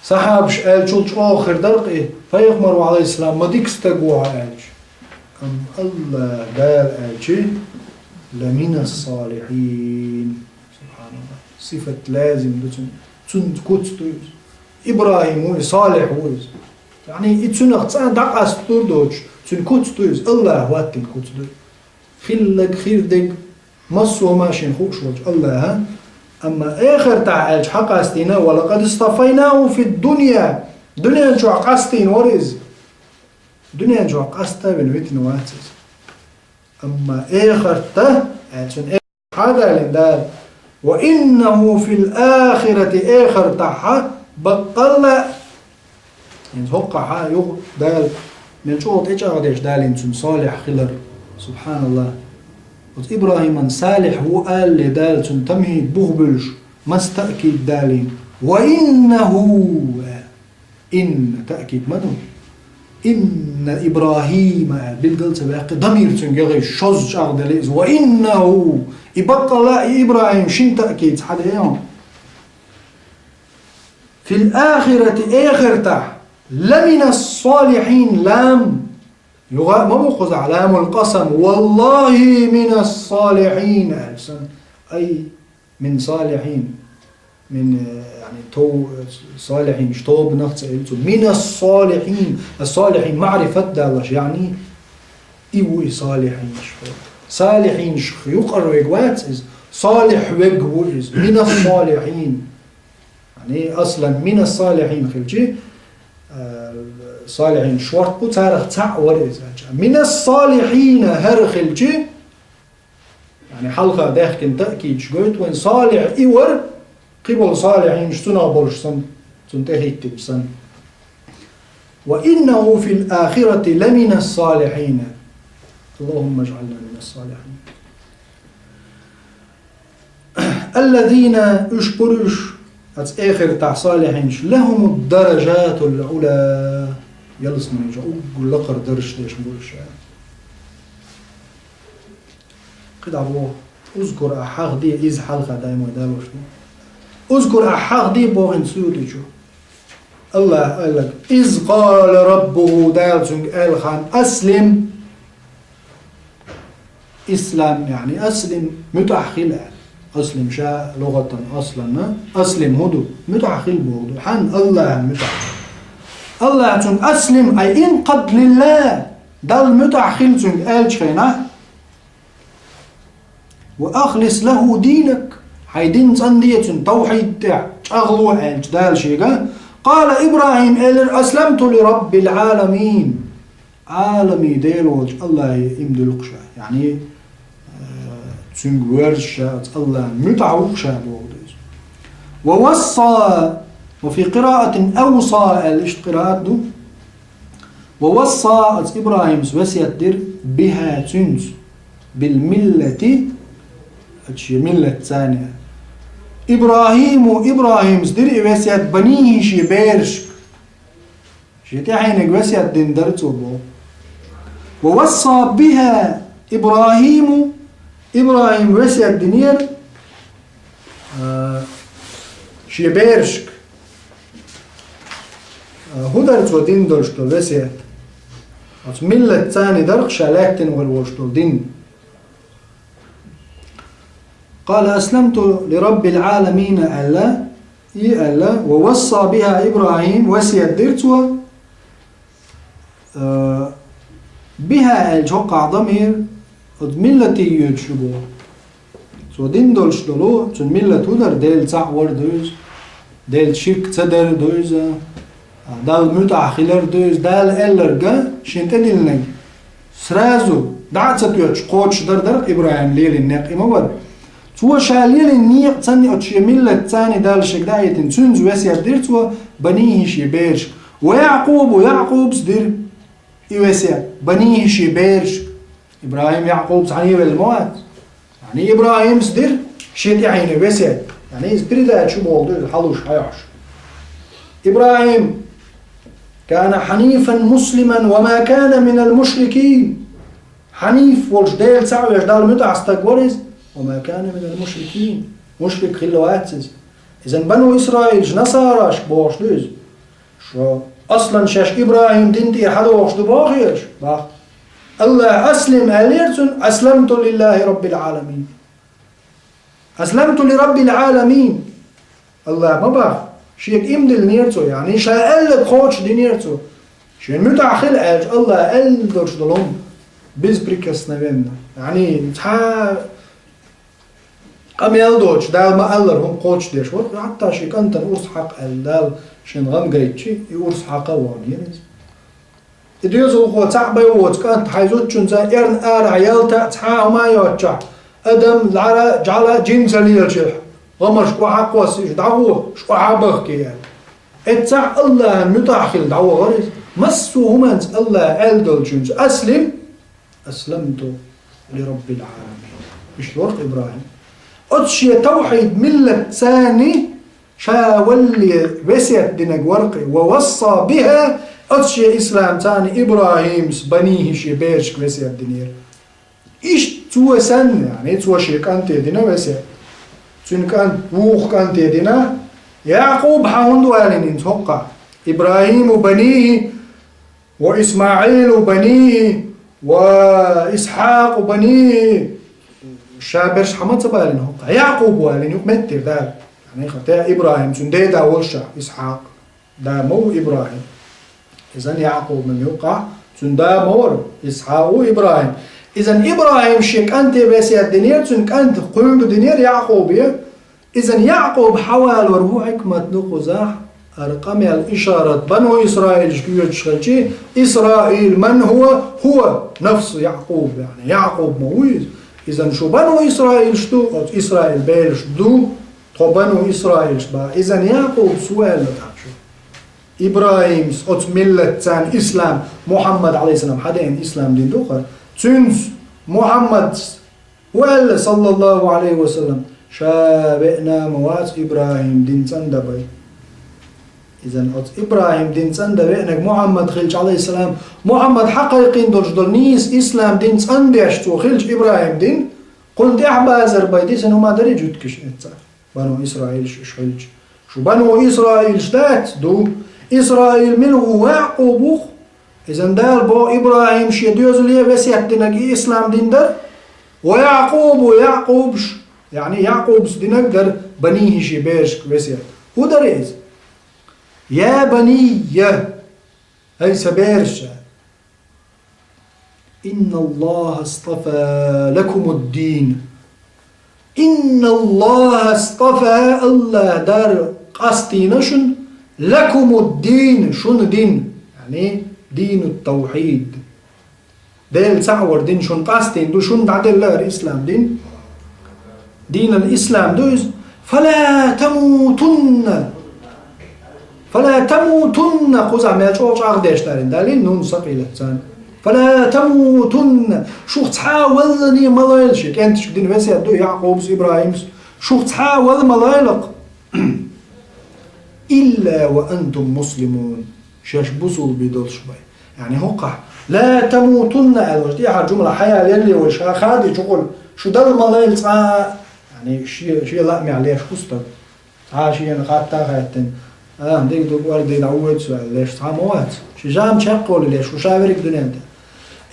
Сахьабаша аьллачул чӀогӀа хир дара-кх и, пайхамар ву, Ӏалайхиссалам, ма дика стаг ву хьо аьлча. Амма АллахӀ Дала аьлча, «ламинас-салихӀин». СубхьаналлахӀ. Сифат лазим ду цуьнан. Цуьнан куц ду иза. ИбрахӀим ву и, салихӀ ву иза. Яъни и цуьнах цкъа дӀакъасталур доцуш, цуьнан куц ду иза. АллахӀа хӀоттийна куц ду. Хилларг, хир дерг, массо а хӀума шена хууш волчу АллахӀа. Амма эхартахь аьлча хьакъастийна: «Ва лакъад истафайнаху фид-дунья». Дуьнен чохь къастийна вара иза. Дуьнен чохь къаста а вина витина вац иза. Амма эхартахь аьлча, цуьнан хьадалийна Дала: «Ва иннаху фил-ахирати», эхартахь баккъалла а, хӀинца хӀокхахь юха Дала мел чӀогӀа тӀечӀагӀдеш далийна цуьнан салихӀ хилар. СубхьаналлахӀ. Оцу ИбрахӀиман салихӀ ву алале Дала цуьнан тамхӀид бух буьллуш, маса таъкид далийна: «Ва иннаху», аьлла. Инна, таъкид ма ду. «Инна ИбрахӀима», аьлла, билгал а ца баьккхи, дамир цуьнга яхийта, шозза чӀагӀделла иза. «Ва иннаху», и баккъалла а, и ИбрахӀим шина таъкид хьадаьхьа. «Фил-ахирати», эхартахь, «ламинас-салихӀин», лам. Юха а ма бу кхузахь ламул-къасам: «ВаллахӀи, минас-салихӀин», аьлла санна. Ай, «мин салихӀин». Мин, э, яъни, тов-, салихӀинаш тобанах ца элира цо. «Минас-салихӀин». Ас-салихӀин маърифат даллалц, яъни, и ву и салихӀинаш. СалихӀинашах юкъара верг вац иза. Салихь верг ву иза. «Минас-салихӀин». Яъни, аслан, «минас-салихӀин» хилча, э, салихӀинаш шортта бу, царах цхьаъ вара иза. «Минас-салихӀина» хӀара хилча, яъни, хьалха даьхкина таъкидаш гойту вайн, салихь и вара, кхин болу салихӀинаш цунах болуш санна, цунна тӀехӀиттинчу санна. «Ва иннаху фил-ахирати ламинас-салихӀина». АллахӀумма ижӀална минас-салихӀин. «Аллазина», уьш бу уьш, оцу эхартахь салихӀинаш, «лахӀумуд-даражатул-Ӏула», ялсамани чохь уггар лакхара даржаш дерш бу уьш. КхидӀа боху: «Узкур ахьахди», иза хьалха даимой далош ду. «Узкур ахьахди», боху хӀинца Суютичо. АллахӀа аьлларг: «Из къала раббуху», Дала цуьнга аьлла хан: «Аслим». Ислам, яъни, «аслим», муьтӀахь хила аьлла. Аслим ша лугӀатан аслана, аслим хӀун ду? МуьтӀахь хила боху ду. Хьан? АллахӀан муьтӀахь. АллахӀа цуьнга: «Аслим, ай инкъад лиллахӀ». Далла муьтӀахь хила цуьнга аьллачу хенахь, «ва ахлис лахӀу динак», хьайн дин цӀанде цуьнан тавхьид тӀехь, чӀагӀло аьлча Дала шега. «Къала ИбрахӀим», элира: «Асламту ли раббил Ӏаламин». Ӏаламийн Дела волчу АллахӀе иман дуьллу-кх ша. Яъни, э, цуьнга воьрзуш ша, оцу АллахӀан муьтӀахь ву-кх ша боху ду иза. «Ва васса», ва фи къираатин «авса» аьлла иштта къираат ду. «Ва васса», оцу ИбрахӀимас весет дира, «бихӀа», цуьнца, «бил миллати», оцу шен миллатца. ИбрахӀиму, ИбрахӀимас дира и весет, «банихӀи», шен берашка. Шен тӀаьхьениг весет дина дара цо боху. «Ва васса бихӀа ИбрахӀиму», ИбрахӀима весет динера, а, шен берашка. А, хӀун дара цо дина долуш долу весет? Оцу миллатца дара-кх, ша лаьттина вара волуш долу дин. «Къала асламту ли раббил Ӏаламина», аьлла, и аьлла, «ва васса бихӀа ИбрахӀим», весет дира цо, а, «бихӀа» аьлча хӀокхахь дамир, оцу миллати йоьдуш ю боху. Цо дина долуш долу, цуьнан миллат хӀун дара? Делан цхьаъ вар ду иза, Делаца ширк ца дар ду иза, Далла муьтӀахь хилар ду иза, Дала аьлларг шена тӀедиллинарг. Сразу, дӀа а ца тоьттуш, кхочушдар дара-кх ИбрахӀима лелийна некъ, и ма бара. Цо ша лелийна некъаца а, оцу шен миллатаца а Дала шега даийтина, цуьнца весет дира цо, банийхи, шен берашка. Ва Яъкъубу, Яъкъубас дира и весет, банийхи, шен берашка. ИбрахӀим Яъкъуб цхьаьна велла ма вац. Яъни ИбрахӀимас дира шен тӀаьхьенашка весет. Яъни иза передача чу боху ду, иза хьалуш хьайош. ИбрахӀим: «Кана хьанифан муслиман ва ма кана минал мушрикин». Хьаниф волуш, Дела цхьаъ веш, Далла муьтӀахь стаг вара иза. «Ва ма кана минал мушрикин». Мушрик хилла вац иза. Иза бану Исраилаш, насараш бохуш ду иза. Шо аслан шаьш ИбрахӀим дин тӀера хьадогӀуш ду боху аш? Бах. АллахӀа: «Аслим», аьллера цунна, «Асламту лиллахӀи раббил Ӏаламин». «Асламту ли раббил Ӏаламин». АллахӀа ма бах. Шега иман диллинера цо, яъни ша аьлларг кхочушдинера цо. Шен муьтӀахь хила аьлча, АллахӀа аьлла долуш долу хӀума безприкосновенно. Яъни цхьа къамел доцуш, Дала ма-аллара хӀума кхочушдеш вара, хьатта шен кӀантана урс хьакха аьлла, Дала шен гӀан гайтчи, и урс хьакха а ваханера иза. И доьзалхо цхьаъ бен воцу кӀант хьайн зудчуьнца эрна арахь ялта а, цхьа а хӀума а йоццушехь, адам, лӀара а, жӀаьла а, жин ца лелачехь, гӀамарш охьа а кхоссийша, дӀагӀо, аш охьа а бахке аьлла. Эццахь АллахӀан муьтӀахь хилла дӀавахара иза. Массо а хӀуманца АллахӀа аьлла долчуьнца: «Аслим», «Асламту ли раббил Ӏаламин». Иштта вара ИбрахӀим. Оцу шен тавхьид миллатаца а ша валале весет динарг вара-кх и, «ва васса бихӀа», оцу шен исламца а ИбрахӀимас банийхи, шен берашка весет динера. Иштта цо санна, яъни цо шен кӀанте дина весет. Цуьнан кӀант, вукху кӀанте дина. Яъкъуб хьан хӀунда валийна хӀинца хӀокхахь? «ИбрахӀиму банийхи, ва ИсмаӀилу банийхи, ва Исхьакъу банийхи». Ша берш хьан ма ца балийна хӀокхахь? Яъкъуб валийна юкъа меттера Дала. Яъни хӀинца ИбрахӀим, цуьнан деда волуш ша, Исхьакъ. Да ма ву ИбрахӀим. Иза Яъкъубан юкъахь, цуьнан да ма вара, Исхьакъ ву ИбрахӀим. Иза ИбрахӀим шен кӀанте весет динера, цуьнан кӀант кхуьнга динера Яъкъубе. Иза Яъкъуб хьан валор ву хьикмат ду кхузахь, хӀара къамел ишарат бану Исраилашка йоьдуш хилчи, Исраил ман хӀува? ХӀува нафсу Яъкъуб, яъни Яъкъуб ма ву иза. Иза шу бану Исраилаш ду, оцу Исраил бераш ду, тхо бану Исраилаш бах. Иза Яъкъубас хӀун аьлла тӀаккха шу? ИбрахӀимас оцу миллатаца а ислам, Мухьаммад, Ӏалайхиссалам, хьадеана ислам дин ду-кх хӀара. Цуьнца Мухьаммадас хӀун аьлла, саллаллахӀу Ӏалайхи ва саллам? Ша веана ма вац ИбрахӀим дин цӀандан бай. Иза оцу ИбрахӀим дин цӀандан веанарг Мухьаммад хилча, Ӏалайхиссалам, Мухьаммада хьакхайкхийна долуш долу нийса ислам дин цӀандеш цо хилча, ИбрахӀим дин, кхунна тӀаьхьабазар бай дисина хӀума дарий жуьгташа эццахь? Бану Исраилаш уьш хилча. Шу бану Исраилаш дац? Ду. Исраил мила ву? Яъкъуб ву-кх. Иза Дала боху, ИбрахӀим шен доьзале весет динарг и ислам дин дара. Ва Яъкъубу, Яъкъубаш, яъни Яъкъубас динарг дара, банийхи, шен берашка весет. ХӀун дара иза? Я банийя, хӀай сан бераш, инналлахӀа стафа лакумуддин. ИнналлахӀа стафа, АллахӀа дара къастийна шуна, лакумуддин, шуна дин, яъни дину тавхьид. Дела цхьаъ вар дин шуна къастийна ду, шуна дӀаделла хӀара ислам дин. Динал ислам ду иза. Фала тамутунна. Фала тамутунна. Кхузахь мел чӀогӀа чӀагӀдеш дарина, далийна нун сакъилаца. Фала тамутунна. Шух цхьа а валлане ма лайла, шен кӀенташка дина весет ду Яъкъубас, ИбрахӀимас. Шух цхьа а вала ма лайла-кх. Илла ва антум муслимун. Шаьш бусулба долуш бай. Яъни хӀокхахь, ла тамутунна аьлла, тӀаьхьара жумла хьаяла елле вай, ша хадийчу гӀур, шу дала ма лайла цкъа а, яъни шен, шен лаамехь леш ву стаг. Цхьа а шена хатта а хаьттина, а, дерг ду, вара дерг дӀавоьду со аьлла леш цхьа а ма вац. Ши жам чекхволу леш ву ша верриг дуьнен тӀе.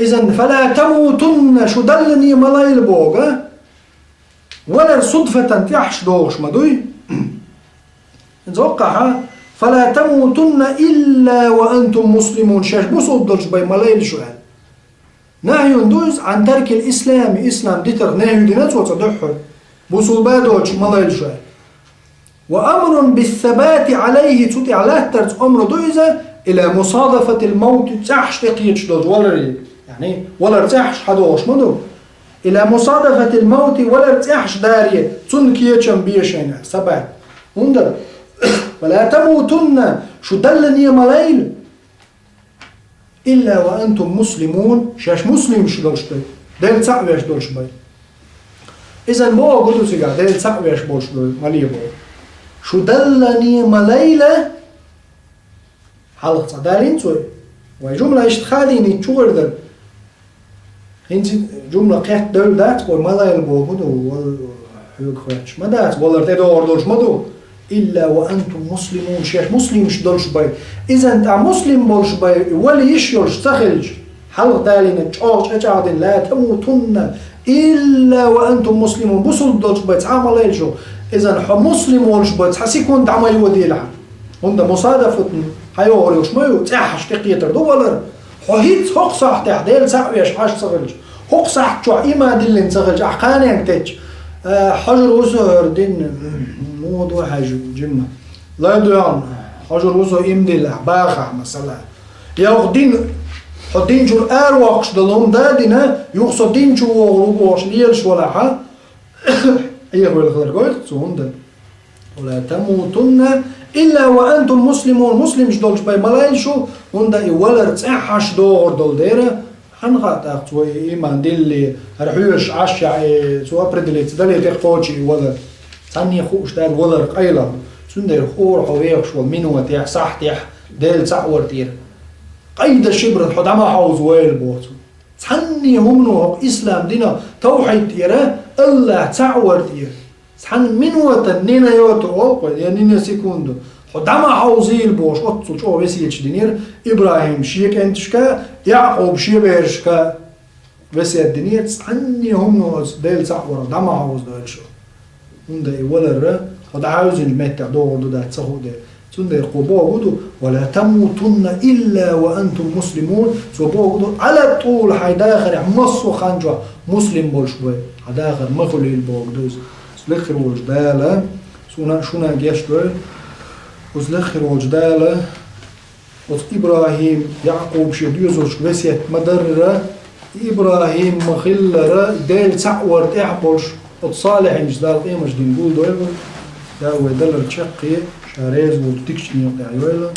Изан, фала тамутунна, шу даллане ма лайла боху, а? Валар судфатан тӀехьаш догӀуш ма дуй? Зоккхахьа, фала тамутунна илла ва антум муслимун, шаьш бусулба долуш бай ма лайла шу аьлла. Нахьюн ду иза, Ӏан таркил ислами, ислам дитарх нахью дина цо цкъа дуьххьара. Бусулба доцуш ма лайла шу аьлла. Ва амрун биссабати Ӏалайхи, цу тӀехь латтарца омра ду иза, ила мусадафатил мавти, цӀехьаш тӀекхеташ долчу валаре. Яъни, валар цӀехьаш хьадогӀуш ма ду. إلى مصادفة الموت, валар цӀехьаш даре, цунна кечам бе шайна, сабат. ХӀунда, ولا تموتن, шу даллане ма лайла, إلا وأنتم مسلمون, шаьш муслимаш долуш бай, Дела цхьаъ веш долуш бай. Иза бохург ду цигахь, Дела цхьаъ веш болуш бай, ма ле боху. Шу даллане ма лайла, хьалха цкъа далийна цо. Вай жумла иштта хадийна чу гӀур дара. ХӀинца жумла кхетта девлла дац, вай ма лайла боху ду, вал хьоьга хоьттуш ма дац, валар тӀедогӀур долуш ма ду. إلا وأنتم مسلمون, шаьш муслимаш долуш бай. Иза тӀаккха муслим болуш бай, вала йиш йолуш ца хилча, хьалха далийна чӀогӀа чӀа-чӀагӀдина, لا تموتن إلا وأنتم مسلمون, бусулба долуш бай, цхьа а ма лайла шу. Иза хьо муслим волуш бай, цхьа секунд дӀа ма йодийла хьан. ХӀунда мусадафатна хьайогӀур йолуш ма ю, цӀехьаш тӀекхетар ду валар. Хьо хӀинца хӀокху сахьтехь Дела цхьаъ веш Ӏаш ца хилча, хӀокху сахьт чохь иман диллина ца хилча, ахь кханенга тетча, э, хьожур ву со хӀара дин, муха ду хьаьжа жимма. Лай дуьхьал, хьожур ву со иман дилла, бахахь, масала. Я хӀокху дин, хьо дин чуьра аравоккхуш долу хӀума да дина, юха со дин чу вогӀур ву бохуш лелаш валахьа, Ӏехавелла хилар гойту цу хӀунда. ولا تموتن إلا وأنتم مسلمون, муслимаш долуш бай ма лайла шу, хӀунда и валар цӀехьаш догӀур долу дера, хьанна хаьа тӀаккха цо и иман дилли, хӀара хьоьжуш Ӏаш яхье, цо определиться дале тӀекхочу и валар. Цхьанне хууш дац валар къайлах. Цундела хӀора хьо вехаш волу минотехь, сахьтехь, Дела цхьаъ вар тӀера. Къайда шибрат хьо дӀа ма хьовза вайла боху цо. Цхьанне хӀумано хӀокху ислам динах, тавхьид тӀера, АллахӀ цхьаъ вар тӀера. Цхьана минотан нина йоту олу кхо, я нина секунду. Хьо дӀа ма хьовзийла бохуш, оццул чӀогӀа весеташ динера ИбрахӀим шен кӀенташка, Якъуб шен берашка весет динера, цхьанне хӀумано оцу Дела цхьаъ варах дӀа ма хьовзадойла шу. ХӀунда и валарра, хьо дӀахьаьвзинчу меттехь догӀур ду дац ца хуу дела. Цундела кхо боху ду, ولا تموتن إلا وأنتم مسلمون, цо боху ду, Ӏала тӀула хьайн дахарехь массо а хан чохь муслим болуш бай, хьан дахар ма хуьлийла боху ду иза. Лекхар волчу Дала, суна, шуна гечдойла, оцу лекхар волчу Дала, оцу ИбрахӀим, Якъуб шен доьзалшка весет ма-дарра, ИбрахӀим ма-хиллара, Дела цхьаъ вар тӀехь а болуш, оцу салихьинчу Дала къемаш дин гулдойла, Дала вай далар чекхъе, ша реза волчу дикачу некъа тӀехь йойла.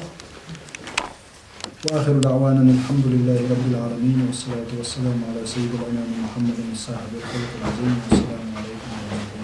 وآخر دعوانا أن الحمد لله رب العالمين، والصلاة والسلام على سيد الأنام محمد صاحب الخلق العظيم، والسلام عليكم ورحمة الله.